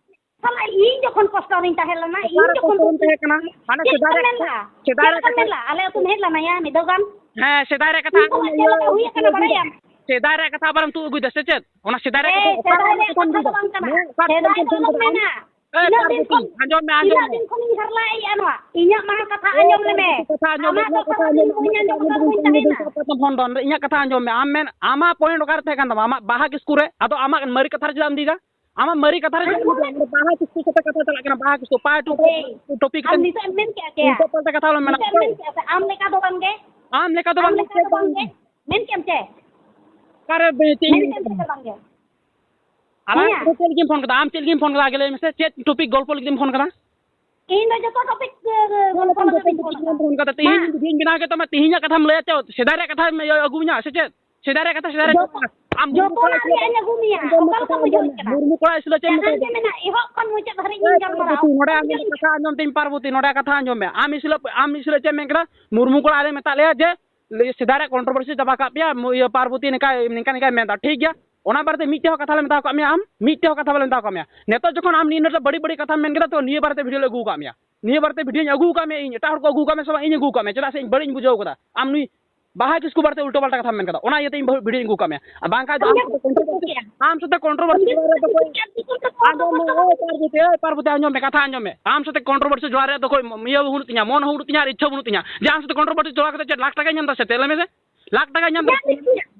ᱥᱟᱞᱟ, ᱤᱧ ᱡᱚᱠᱷᱚᱱ ᱠᱚᱥᱴᱚ ᱨᱤᱧ ᱛᱟᱦᱮᱸ ᱞᱮᱱᱟ, ᱤᱧ ᱚᱠᱟᱨᱮ ᱡᱚᱠᱷᱚᱱ ᱠᱚᱥᱴᱚ ᱨᱤᱧ ᱛᱟᱦᱮᱸ ᱠᱟᱱᱟ? ᱦᱟᱱᱮ ᱪᱮᱫ ᱥᱮᱫᱟᱭ ᱞᱮᱠᱟᱢ ᱨᱮ, ᱢᱮᱱ ᱞᱟᱜᱼᱟ? ᱥᱮᱫᱟᱭ ᱪᱮᱫ ᱨᱮ ᱞᱮᱠᱟᱢ ᱠᱟᱛᱷᱟ, ᱢᱮᱱ ᱞᱟᱜᱼᱟ? ᱟᱞᱮ ᱟᱹᱛᱩᱢ ᱦᱮᱡ ᱞᱮᱱᱟ ᱭᱟ ᱢᱤᱫ ᱫᱷᱟᱣ ᱜᱟᱱ? ᱦᱮᱸ, ᱥᱮᱫᱟᱭ ᱨᱮ ᱠᱟᱛᱷᱟ ᱤᱧ ᱥᱟᱞᱟᱜ ᱟᱞᱚᱢ ᱪᱮᱫ ᱤᱭᱟᱹ, ᱞᱮᱠᱟ ᱦᱩᱭ ᱟᱠᱟᱱᱟ ᱤᱭᱟᱹ, ᱵᱟᱲᱟᱭᱟᱢ? ᱥᱮᱫᱟᱭ ᱨᱮ ᱠᱟᱛᱷᱟ ᱟᱵᱟᱨᱮᱢ ᱛᱩᱫ ᱟᱹᱜᱩᱭᱮᱫᱟ ᱥᱮ ᱪᱮᱫ? ᱚᱱᱟ ᱥᱮᱫᱟᱭ ᱨᱮ ᱮᱭ, ᱠᱟᱛᱷᱟ ᱥᱮᱫᱟᱭ ᱨᱮᱭᱟᱜ ᱠᱟᱛᱷᱟ ᱫᱚ ᱵᱟᱝ ᱠᱟᱱᱟ᱾ ᱮᱭ, ᱥᱮᱫᱟᱭ ᱫᱚ ᱯᱟᱨᱵᱚᱛᱤ, ᱟᱞᱚᱢ ᱢᱮᱱᱟ᱾ ᱟᱸᱡᱚᱢ ᱢᱮ, ᱤᱱᱟᱹᱜ ᱟᱸᱡᱚᱢ ᱫᱤᱱ ᱢᱮ᱾ ᱠᱷᱚᱱ, ᱟᱸᱡᱚᱢ ᱢᱮ, ᱤᱱᱟᱹᱜ ᱟᱸᱡᱚᱢ ᱢᱮ᱾ ᱫᱤᱱ ᱠᱷᱚᱱᱤᱧ ᱦᱟᱨᱞᱟ ᱮᱭ ᱟᱱᱣᱟ᱾ ᱤᱧᱟᱜ ᱢᱟ ᱠᱟᱛᱷᱟ ᱮᱭ, ᱟᱸᱡᱚᱢ ᱞᱮᱢᱮ᱾ ᱯᱟᱨᱵᱚᱛᱤ, ᱠᱟᱛᱷᱟ ᱟᱸᱡᱚᱢ ᱢᱮ, ᱟᱢᱟᱜ ᱫᱚ ᱤᱧᱟᱜ ᱠᱟᱛᱷᱟ ᱥᱟᱨᱟ ᱫᱤᱱ ᱟᱸᱡᱚᱢ ᱢᱮ, ᱵᱟᱹᱧ ᱤᱧᱟᱜ ᱟᱸᱡᱚᱢ ᱠᱟᱛᱷᱟ ᱠᱟᱫᱟ, ᱟᱸᱡᱚᱢ ᱵᱟᱹᱧ ᱢᱮ, ᱢᱮᱱᱟ᱾ ᱤᱧᱟᱜ ᱠᱟᱛᱷᱟ ᱟᱸᱡᱚᱢ ᱢᱮ᱾ ᱟᱢ ᱢᱮᱱ, ᱟᱢᱟᱜ ᱯᱚᱭᱮᱱᱴ ᱚᱠᱟᱨᱮ ᱛᱟᱦᱮᱸ ᱠᱟᱱ ᱛᱟᱢᱟ? ᱟᱢᱟᱜ ᱵᱟᱦᱟ ᱠᱤᱥᱠᱩ ᱨᱮ, ᱟᱫᱚ ᱟᱢᱟᱜ ᱢᱟᱨᱮ ᱠᱟᱛᱷᱟ ᱨᱮ ᱪᱮᱫᱟᱜ ᱮᱢ ᱤᱫᱤᱭᱮᱫᱟ? ᱟᱢᱟᱜ ᱢᱟᱨᱮ ᱠᱟᱛᱷᱟ ᱨᱮ ᱟᱢ ᱪᱮᱫᱟᱜ ᱮᱢ ᱢᱚᱱᱮ ᱤᱫᱤᱭᱮᱫᱟ? ᱵᱟᱦᱟ ᱠᱤᱥᱠᱩ ᱥᱟᱛᱮ ᱠᱟᱛᱷᱟ ᱪᱟᱞᱟᱜ ᱠᱟᱱᱟ, ᱵᱟᱦᱟ ᱠᱤᱥᱠᱩ, ᱯᱟᱭ ᱴᱩ ᱟᱢ ᱱᱤᱛᱚᱜ ᱮᱢ ᱢᱮᱱ ᱠᱮᱜᱼᱟ ᱠᱮᱭᱟ? ᱩᱞᱴᱟᱹ ᱯᱟᱞᱴᱟ ᱠᱟᱛᱷᱟ ᱟᱞᱚᱢ ᱢᱮᱱᱟ᱾ ᱱᱤᱛᱚᱜ ᱮᱢ ᱢᱮᱱ ᱠᱮᱜᱼᱟ ᱥᱮ? ᱟᱢ ᱞᱮᱠᱟ ᱫᱚ ᱵᱟᱝᱜᱮ᱾ ᱟᱢ ᱞᱮᱠᱟ ᱫᱚ ᱵᱟᱝᱜᱮ᱾ ᱢᱮᱱ ᱠᱮᱜᱼᱟᱢ ᱪᱮ? ᱚᱠᱟᱨᱮ ᱵᱮ-, ᱪᱮᱫ ᱤᱧ ᱢᱮᱱ ᱢᱮᱱ ᱠᱮᱜᱼᱟᱢ ᱪᱮ ᱠᱮᱫᱟ? ᱵᱟᱝᱜᱮ? ᱟᱞᱟᱝ ᱦᱮᱸᱭᱟ᱾ ᱫᱚ ᱪᱮᱫ ᱞᱟᱹᱜᱤᱫ ᱮᱢ ᱯᱷᱳᱱ ᱠᱟᱫᱟ? ᱟᱢ ᱪᱮᱫ ᱞᱟᱹᱜᱤᱫ ᱮᱢ ᱯᱷᱳᱱ ᱠᱟᱫᱟ? ᱟᱜᱮ ᱞᱟᱹᱭ ᱢᱮᱥᱮ, ᱪᱮᱫ ᱴᱚᱯᱤᱠ ᱜᱚᱞᱯᱚ ᱞᱟᱹᱜᱤᱫ ᱮᱢ ᱯᱷᱳᱱ ᱠᱟᱫᱟ? ᱤᱧ ᱫᱚ ᱡᱚᱛᱚ ᱴᱚᱯᱤᱠ, ᱮ, ᱮ, ᱜᱚᱞᱯᱚ ᱞᱟᱹᱜᱤᱫ ᱤᱧ ᱯᱷᱳᱱ ᱠᱟᱫᱟ᱾ ᱛᱮᱦᱮᱧ ᱢᱟ᱾ ᱡᱩᱫᱤ ᱵᱷᱤᱰᱤᱭᱳᱧ ᱵᱮᱱᱟᱣ ᱠᱮᱫ ᱛᱟᱢᱟ, ᱛᱮᱦᱮᱧᱟᱜ ᱠᱟᱛᱷᱟᱢ ᱞᱟᱹᱭᱟ ᱪᱮ ᱥᱮᱫᱟᱭ ᱨᱮᱭᱟᱜ ᱠᱟᱛᱷᱟᱢ ᱟᱹᱜᱩᱭᱟ ᱥᱮ ᱪᱮᱫ? ᱥᱮᱫᱟᱭ ᱨᱮᱭᱟᱜ ᱠᱟᱛᱷᱟ, ᱥᱮᱫᱟᱭ ᱨᱮᱭᱟᱜ ᱡᱚᱛᱚ, ᱠᱟᱛᱷᱟ᱾ ᱟᱢ ᱡᱚᱛᱚ ᱢᱩᱨᱢᱩ ᱠᱚᱲᱟ ᱨᱮᱭᱟᱜ ᱤᱧ ᱟᱹᱜᱩ ᱢᱮᱭᱟ᱾ ᱟᱸᱡᱚᱢ ᱢᱮ, ᱚᱠᱟ ᱞᱮᱠᱟᱢ ᱠᱟᱛᱷᱟ ᱵᱩᱡᱷᱟᱹᱣ ᱟᱸᱡᱚᱢ ᱢᱮ᱾ ᱠᱟᱱᱟ? ᱢᱩᱨᱢᱩ ᱠᱚᱲᱟ ᱤᱥᱩᱞ ᱪᱮᱫ ᱮᱢ ᱡᱟᱦᱟᱸ ᱢᱮᱛᱟᱭ ᱜᱮ ᱠᱟᱱᱟ? ᱢᱮᱱᱟᱜ, ᱮᱦᱚᱵ ᱠᱷᱚᱱ ᱢᱩᱪᱟᱹᱫ ᱫᱷᱟᱹᱨᱤᱡ ᱤᱧ ᱮ, ᱜᱟᱞᱢᱟᱨᱟᱣ᱾ ᱯᱟᱨᱵᱚᱛᱤ, ᱱᱚᱰᱮ ᱟᱸᱡᱚᱢ ᱢᱮ, ᱠᱟᱛᱷᱟ ᱟᱸᱡᱚᱢ ᱛᱤᱧ, ᱯᱟᱨᱵᱚᱛᱤ, ᱱᱚᱰᱮ ᱠᱟᱛᱷᱟ ᱟᱸᱡᱚᱢ ᱢᱮ᱾ ᱟᱢ ᱤᱥᱩᱞ, ᱟᱢ ᱤᱥᱩᱞ ᱪᱮᱫ ᱮᱢ ᱢᱮᱱ ᱠᱮᱫᱟ? ᱢᱩᱨᱢᱩ ᱠᱚᱲᱟ ᱟᱞᱮ ᱢᱮᱛᱟᱜ ᱞᱮᱭᱟ ᱡᱮ, ᱞᱟᱹᱭ, ᱥᱮᱫᱟᱭ ᱨᱮᱭᱟᱜ ᱠᱚᱱᱴᱨᱳᱵᱷᱟᱨᱥᱤ ᱪᱟᱵᱟ ᱠᱟᱜ ᱯᱮᱭᱟ, ᱢᱩ-, ᱤᱭᱟᱹ, ᱯᱟᱨᱵᱚᱛᱤ ᱱᱤᱝᱠᱟ, ᱱᱤᱝᱠᱟ, ᱱᱤᱝᱠᱟᱭ ᱢᱮᱱᱫᱟ, ᱴᱷᱤᱠ ᱜᱮᱭᱟ? ᱚᱱᱟ ᱵᱟᱨᱮᱛᱮ ᱢᱤᱫᱴᱮᱡ ᱦᱚᱸ ᱠᱟᱛᱷᱟ ᱞᱮ ᱢᱮᱛᱟᱣ ᱠᱟᱜ ᱢᱮᱭᱟ ᱟᱢ? ᱢᱤᱫᱴᱮᱡ ᱦᱚᱸ ᱠᱟᱛᱷᱟ ᱵᱟᱞᱮ ᱢᱮᱛᱟᱣ ᱠᱟᱜ ᱢᱮᱭᱟ᱾ ᱱᱤᱛᱚᱜ ᱡᱚᱠᱷᱚᱱ ᱟᱢ ᱱᱤᱭᱟᱹ ᱵᱟᱹᱲᱤᱡ ᱵᱟᱹᱲᱤᱡ ᱠᱟᱛᱷᱟᱢ ᱢᱮᱱ ᱠᱮᱫᱟ, ᱛᱚ ᱱᱤᱭᱟᱹ ᱵᱟᱨᱮᱛᱮ ᱵᱷᱤᱰᱤᱭᱳ ᱞᱮ ᱟᱹᱜᱩ ᱠᱟᱜ ᱢᱮᱭᱟ᱾ ᱱᱤᱭᱟᱹ ᱵᱟᱨᱮᱛᱮ ᱵᱷᱤᱰᱤᱭᱳᱧ ᱟᱹᱜᱩ ᱠᱟᱜ ᱢᱮᱭᱟ ᱤᱧ, ᱮᱴᱟᱜ ᱦᱚᱲ ᱠᱚ ᱟᱹᱜᱩ ᱠᱟᱜ ᱢᱮ ᱥᱮ ᱵᱟᱝ, ᱤᱧ ᱟᱹᱜᱩ ᱠᱟᱜ ᱢᱮᱭᱟ, ᱪᱮᱫᱟᱜ ᱥᱮ ᱤᱧ ᱵᱟᱹᱲᱤᱡ ᱤᱧ ᱵᱩᱡᱷᱟᱹᱣ ᱠᱟᱫᱟ᱾ ᱟᱢ ᱱᱩᱭ ᱵᱟᱦᱟ ᱠᱤᱥᱠᱩ ᱵᱟᱨᱮᱛᱮ ᱩᱞᱴᱟᱹ ᱯᱟᱞᱴᱟ ᱠᱟᱛᱷᱟᱢ ᱢᱮᱱ ᱠᱟᱫᱟ, ᱚᱱᱟ ᱤᱭᱟᱹᱛᱮ ᱤᱧ ᱵᱷᱤᱰᱤᱭᱳᱧ ᱟᱹᱜᱩ ᱠᱟᱜ ᱢᱮᱭᱟ᱾ ᱟᱨ ᱵᱟᱝᱠᱷᱟᱱ ᱫᱚ ᱟᱢ ᱥᱟᱛᱮ ᱠᱚᱱᱴᱨᱳᱵᱷᱟᱨᱥᱤ, ᱟᱢ ᱥᱟᱛᱮ ᱠᱚᱱᱴᱨᱳᱵᱷᱟᱨᱥᱤ ᱡᱚᱲᱟᱣ ᱨᱮᱭᱟᱜ ᱫᱚ ᱠᱳᱭ, ᱟᱸᱡᱚᱢ ᱢᱮ, ᱳᱭ ᱯᱟᱨᱵᱚᱛᱤ, ᱳᱭ ᱯᱟᱨᱵᱚᱛᱤ, ᱟᱸᱡᱚᱢ ᱢᱮ, ᱠᱟᱛᱷᱟ ᱟᱸᱡᱚᱢ ᱢᱮ᱾ ᱟᱢ ᱥᱟᱛᱮ ᱠᱚᱱᱴᱨᱳᱵᱷᱟᱨᱥᱤ ᱡᱚᱲᱟᱣ ᱨᱮᱭᱟᱜ ᱫᱚ ᱠᱳᱭ ᱤᱭᱟᱹ ᱵᱟᱹᱱᱩᱜ ᱛᱤᱧᱟ, ᱢᱚᱱ ᱦᱚᱸ ᱵᱟᱹᱱᱩᱜ ᱛᱤᱧᱟ ᱟᱨ ᱤᱪᱪᱷᱟᱹ ᱵᱟᱹᱱᱩᱜ ᱛᱤᱧᱟ ᱡᱮ ᱟᱢ ᱥᱟᱛᱮ ᱠᱚᱱᱴᱨᱳᱵᱷᱟᱨᱥᱤ ᱡᱚᱲᱟᱣ ᱠᱟᱛᱮ ᱪᱮᱫ ᱞᱟᱠᱷ ᱴᱟᱠᱟᱧ ᱧᱟᱢ ᱫᱟ ᱥᱮ ᱪᱮᱫ? ᱞᱟᱹᱭ ᱢᱮᱥᱮ, ᱞᱟᱠᱷ ᱴᱟᱠᱟᱧ ᱧᱟᱢ ᱫᱟ ᱥᱮ?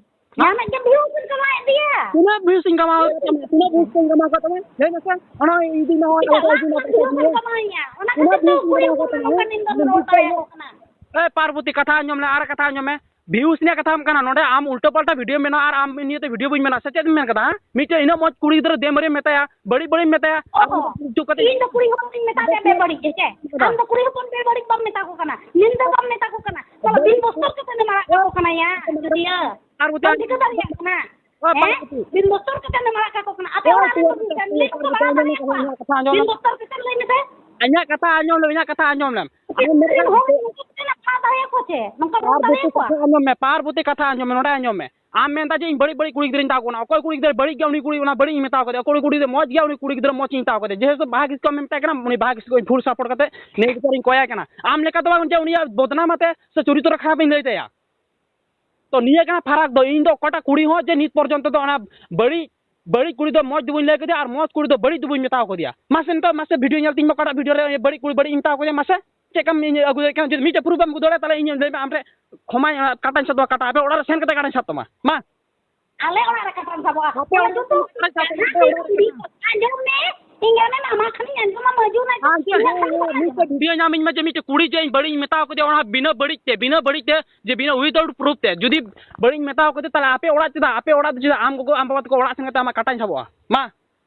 ᱡᱟᱦᱟᱱᱟᱜ ᱜᱮ ᱵᱷᱤᱭᱩ ᱵᱤᱱ ᱠᱟᱢᱟᱣᱮᱫ ᱜᱮᱭᱟ᱾ ᱛᱤᱱᱟᱹᱜ ᱵᱷᱤᱭᱩᱥ ᱤᱧ ᱠᱟᱢᱟᱣ ᱟᱠᱟᱫ ᱛᱟᱢᱟ? ᱛᱤᱱᱟᱹᱜ ᱵᱷᱤᱭᱩᱥ ᱤᱧ ᱠᱟᱢᱟᱣ ᱟᱠᱟᱫ ᱛᱟᱢᱟ? ᱞᱟᱹᱭ ᱢᱮᱥᱮ, ᱚᱱᱟ ᱤᱫᱤ ᱢᱮ, ᱚᱱᱟ ᱤᱫᱤ ᱢᱮ᱾ ᱵᱷᱤᱭᱩᱥ ᱤᱧ ᱠᱟᱢᱟᱣᱮᱫᱼᱟ, ᱚᱱᱟ ᱛᱤᱱᱟᱹᱜ ᱠᱷᱟᱹᱛᱤᱨ ᱛᱮ ᱵᱷᱤᱭᱩᱥ ᱤᱧ ᱩᱠᱩᱨᱤ ᱠᱟᱢᱟᱣ ᱩᱠᱩᱨᱤ ᱟᱠᱟᱫ ᱱᱚᱝᱠᱟ ᱛᱟᱢᱟ? ᱱᱤᱱ ᱫᱚ ᱱᱤᱱ ᱨᱚᱲ ᱫᱚ ᱫᱟᱲᱮᱭᱟᱠᱚ ᱠᱟᱱᱟ᱾ ᱮ ᱯᱟᱨᱵᱚᱛᱤ, ᱠᱟᱛᱷᱟ ᱟᱸᱡᱚᱢ ᱞᱮ, ᱟᱨ ᱠᱟᱛᱷᱟ ᱟᱸᱡᱚᱢ ᱢᱮ᱾ ᱵᱷᱤᱭᱩᱥ ᱨᱮᱭᱟᱜ ᱠᱟᱛᱷᱟᱢ ᱠᱟᱱᱟ, ᱱᱚᱰᱮ ᱟᱢ ᱩᱞᱴᱟᱹ ᱯᱟᱞᱴᱟ ᱵᱷᱤᱰᱤᱭᱳ ᱢᱮᱱᱟᱜᱼᱟ ᱟᱨ ᱟᱢ ᱱᱤᱭᱟᱹᱛᱮ ᱵᱷᱤᱰᱤᱭᱳ ᱵᱟᱹᱧ ᱢᱮᱱᱟ, ᱥᱮ ᱪᱮᱫ ᱮᱢ ᱢᱮᱱ ᱠᱟᱫᱟ? ᱦᱮᱸ? ᱢᱤᱫᱴᱮᱡ ᱤᱱᱟᱹᱜ ᱢᱚᱡᱽ ᱠᱩᱲᱤ ᱜᱤᱫᱽᱨᱟᱹ ᱫᱮᱢᱟᱹᱨᱤᱭᱟᱹᱢ ᱢᱮᱛᱟᱭᱟ, ᱵᱟᱹᱲᱤᱡ ᱵᱟᱹᱲᱤᱡ ᱮᱢ ᱢᱮᱛᱟᱭᱟ᱾ ᱚᱦᱚ, ᱪᱩᱯ ᱠᱟᱛᱮ ᱤᱧ ᱫᱚ ᱠᱩᱲᱤ ᱦᱚᱯᱚᱱᱤᱧ ᱢᱮᱛᱟ ᱯᱮᱭᱟ ᱵᱮ ᱵᱟᱹᱲᱤᱡ ᱜᱮ, ᱪᱮ? ᱟᱢ ᱫᱚ ᱠᱩᱲᱤ ᱦᱚᱯᱚᱱ ᱵᱮ ᱵᱟᱹᱲᱤᱡ ᱵᱟᱢ ᱢᱮᱛᱟ ᱠᱚ ᱠᱟᱱᱟ, ᱱᱤᱱᱫᱟᱹ ᱵᱟᱢ ᱢᱮᱛᱟ ᱠᱚ ᱠᱟᱱᱟ᱾ ᱥᱟᱞᱟ ᱵᱤᱱ ᱵᱚᱥᱛᱚᱨ ᱠᱟᱛᱮ ᱮᱢ ᱟᱲᱟᱜ ᱠᱟᱠᱚ ᱠᱟᱱᱟ ᱭᱟ, ᱡᱩᱫᱤᱭᱟᱹ᱾ ᱟᱨ ᱵᱟᱢ ᱴᱷᱤᱠᱟᱹ ᱫᱟᱲᱮᱭᱟᱜ ᱠᱟᱱᱟ? ᱦᱮᱸ? ᱵᱤᱱ ᱵᱚᱥᱛᱚᱨ ᱠᱟᱛᱮ ᱮᱢ ᱟᱲᱟᱜ ᱠᱟᱠᱚ ᱠᱟᱱᱟ᱾ ᱟᱯᱮ ᱚᱲᱟᱜ ᱨᱮᱱ ᱠᱚ ᱢᱤᱫᱴᱟᱝ ᱞᱟᱹᱭ ᱠᱚ ᱵᱟᱲᱟᱭ ᱫᱟᱲᱮᱭᱟᱠᱚᱣᱟ? ᱵᱤᱱ ᱵᱚᱥᱛᱚᱨ ᱠᱟᱛᱮ ᱞᱟᱹᱭ ᱢᱮᱥᱮ᱾ ᱤᱧᱟᱹᱜ ᱠᱟᱛᱷᱟ ᱟᱸᱡᱚᱢ ᱞᱮᱢ, ᱤᱧᱟᱹᱜ ᱠᱟᱛᱷᱟ ᱟᱸᱡᱚᱢ ᱞᱮᱢ᱾ ᱟᱢ ᱢᱮᱱ ᱨᱮᱱ ᱦᱚᱲ ᱱᱚᱝᱠᱟ ᱠᱟᱛᱮ ᱞᱟᱯᱷᱟ ᱫᱟᱲᱮᱭᱟᱠᱚᱣᱟ ᱪᱮ? ᱱᱚᱝᱠᱟ ᱨᱚᱲ ᱫᱟᱲᱮᱭᱟᱠᱚᱣᱟ? ᱠᱟᱛᱷᱟ ᱟᱸᱡᱚᱢ ᱢᱮ, ᱯᱟᱨᱵᱚᱛᱤ, ᱠᱟᱛᱷᱟ ᱟᱸᱡᱚᱢ ᱢᱮ, ᱱᱚᱰᱮ ᱟᱸᱡᱚᱢ ᱢᱮ᱾ ᱟᱢ ᱢᱮᱱᱫᱟ ᱡᱮ ᱤᱧ ᱵᱟᱹᱲᱤᱡ ᱵᱟᱹᱲᱤᱡ ᱠᱩᱲᱤ ᱜᱤᱫᱽᱨᱟᱹᱧ ᱢᱮᱛᱟ ᱠᱚ ᱠᱟᱱᱟ᱾ ᱚᱠᱚᱭ ᱠᱩᱲᱤ ᱜᱤᱫᱽᱨᱟᱹ ᱵᱟᱹᱲᱤᱡ ᱜᱮᱭᱟ, ᱩᱱᱤ ᱠᱩᱲᱤ ᱚᱱᱟ ᱵᱟᱹᱲᱤᱡ ᱤᱧ ᱢᱮᱛᱟ ᱠᱟᱫᱮᱭᱟ᱾ ᱚᱠᱚᱭ ᱠᱩᱲᱤ ᱜᱤᱫᱽᱨᱟᱹ ᱢᱚᱡᱽ ᱜᱮᱭᱟ, ᱩᱱᱤ ᱠᱩᱲᱤ ᱜᱤᱫᱽᱨᱟᱹ ᱢᱚᱡᱽ ᱤᱧ ᱢᱮᱛᱟ ᱠᱟᱫᱮᱭᱟ᱾ ᱡᱮᱦᱮᱛᱩ ᱵᱟᱦᱟ ᱠᱤᱥᱠᱩ ᱟᱢᱮᱢ ᱢᱮᱛᱟᱭ ᱠᱟᱱᱟ, ᱩᱱᱤ ᱵᱟᱦᱟ ᱠᱤᱥᱠᱩ ᱤᱧ ᱯᱷᱩᱞ ᱥᱟᱯᱳᱨᱴ ᱠᱟᱛᱮ ᱱᱤᱭᱟᱹ ᱵᱤᱪᱟᱹᱨᱤᱧ ᱠᱚᱭᱟᱭ ᱠᱟᱱᱟ᱾ ᱟᱢ ᱞᱮᱠᱟ ᱫᱚ ᱵᱟᱝ ᱡᱮ ᱩᱱᱤᱭᱟᱜ ᱵᱚᱫᱱᱟᱢ ᱟᱛᱮ ᱥᱮ ᱪᱚᱨᱤᱛᱨᱚ ᱠᱷᱟᱨᱟᱯ ᱤᱧ ᱞᱟᱹᱭ ᱛᱟᱭᱟ᱾ ᱛᱚ ᱱᱤᱭᱟᱹ ᱠᱟᱱᱟ ᱯᱷᱟᱨᱟᱠ ᱫᱚ᱾ ᱤᱧ ᱫᱚ ᱚᱠᱟᱴᱟᱜ ᱠᱩᱲᱤ ᱦᱚᱸ ᱡᱮ ᱱᱤᱛ ᱯᱚᱨᱡᱚᱱᱛᱚ ᱫᱚ ᱚᱱᱟ ᱵᱟᱹᱲᱤᱡ, ᱵᱟᱹᱲᱤᱡ ᱠᱩᱲᱤ ᱫᱚ ᱢᱚᱡᱽ ᱫᱚ ᱵᱟᱹᱧ ᱞᱟᱹᱭ ᱠᱮᱫᱮᱭᱟ ᱟᱨ ᱢᱚᱡᱽ ᱠᱩᱲᱤ ᱫᱚ ᱵᱟᱹᱲᱤᱡ ᱫᱚ ᱵᱟᱹᱧ ᱢᱮᱛᱟᱣ ᱠᱟᱫᱮᱭᱟ᱾ ᱢᱟᱥᱮ ᱱᱤᱛᱚᱜ ᱢᱟᱥᱮ ᱵᱷᱤᱰᱤᱭᱳ ᱧᱮᱞ ᱛᱤᱧ ᱢᱮ, ᱚᱠᱟᱴᱟᱜ ᱵᱷᱤᱰᱤᱭᱳ ᱨᱮ ᱵᱟᱹᱲᱤᱡ ᱠᱩᱲᱤ ᱵᱟᱹᱲᱤᱡ ᱤᱧ ᱢᱮᱛᱟᱣ ᱠᱟᱫᱮᱭᱟ? ᱢᱟᱥᱮ ᱪᱮᱫ ᱠᱟᱢ ᱤᱧ ᱟᱹᱜᱩ ᱫᱟᱲᱮᱭᱟᱜ ᱠᱟᱱᱟ? ᱡᱩᱫᱤ ᱢᱤᱫᱴᱮᱡ ᱯᱨᱩᱯᱷ ᱮᱢ ᱟᱹᱜᱩ ᱫᱟᱲᱮᱭᱟᱜᱼᱟ, ᱛᱟᱦᱞᱮ ᱤᱧ ᱞᱟᱹᱭ ᱢᱮ, ᱟᱢ ᱴᱷᱮᱱ ᱠᱷᱚᱢᱟᱧ, ᱠᱟᱴᱟᱧ ᱥᱟᱵ ᱛᱟᱢᱟ, ᱠᱟᱴᱟ, ᱟᱯᱮ ᱚᱲᱟᱜ ᱨᱮ ᱥᱮᱱ ᱠᱟᱛᱮ ᱠᱟᱴᱟᱧ ᱥᱟᱵ ᱛᱟᱢᱟ᱾ ᱢᱟ᱾ ᱟᱞᱮ ᱚᱲᱟᱜ ᱨᱮ ᱠᱟᱴᱟᱢ ᱥᱟᱵᱚᱜᱼᱟ? ᱟᱯᱮ ᱚᱲᱟᱜ ᱨᱮ ᱠᱟᱴᱟᱧ ᱥᱟᱵ ᱛᱟᱢᱟ, ᱟᱯᱮ ᱚᱲᱟᱜ ᱨᱮ᱾ ᱟᱸᱡᱚᱢ ᱢᱮ, ᱤᱧ ᱟᱢᱮᱢ ᱟᱢᱟ ᱠᱷᱟᱱᱤᱧ ᱟᱸᱡᱚᱢᱟ, ᱢᱟᱹᱡᱩ ᱱᱟ ᱟᱪᱪᱷᱟ, ᱤᱧᱟᱹᱜ ᱦᱮᱸ, ᱠᱟᱛᱷᱟ ᱦᱮᱸ, ᱵᱟᱢ ᱦᱮᱸ, ᱟᱸᱡᱚᱢᱟ? ᱢᱤᱫᱴᱮᱡ ᱵᱷᱤᱰᱤᱭᱳ ᱧᱟᱢᱤᱧ ᱢᱟ ᱡᱮ ᱢᱤᱫᱴᱮᱡ ᱠᱩᱲᱤ ᱡᱮ ᱤᱧ ᱵᱟᱹᱲᱤᱡ ᱤᱧ ᱢᱮᱛᱟᱣ ᱠᱟᱫᱮᱭᱟ, ᱚᱱᱟ ᱵᱤᱱᱟᱹ ᱵᱟᱹᱲᱤᱡ ᱛᱮ, ᱵᱤᱱᱟᱹ ᱵᱟᱹᱲᱤᱡ ᱛᱮ, ᱡᱮ ᱵᱤᱱᱟᱹ without proof ᱛᱮ᱾ ᱡᱩᱫᱤ ᱵᱟᱹᱲᱤᱡ ᱤᱧ ᱢᱮᱛᱟᱣ ᱠᱟᱫᱮ, ᱛᱟᱦᱞᱮ ᱟᱯᱮ ᱚᱲᱟᱜ ᱪᱮᱫᱟᱜ, ᱟᱯᱮ ᱚᱲᱟᱜ ᱫᱚ ᱪᱮᱫᱟᱜ ᱟᱢ ᱜᱚᱜᱚ, ᱟᱢ ᱵᱟᱵᱟ ᱛᱟᱠᱚ ᱚᱲᱟᱜ ᱥᱮᱱ ᱠᱟᱛᱮ ᱟᱢᱟᱜ ᱠᱟᱴᱟᱧ ᱥᱟᱵᱚᱜᱼᱟ? ᱢᱟ᱾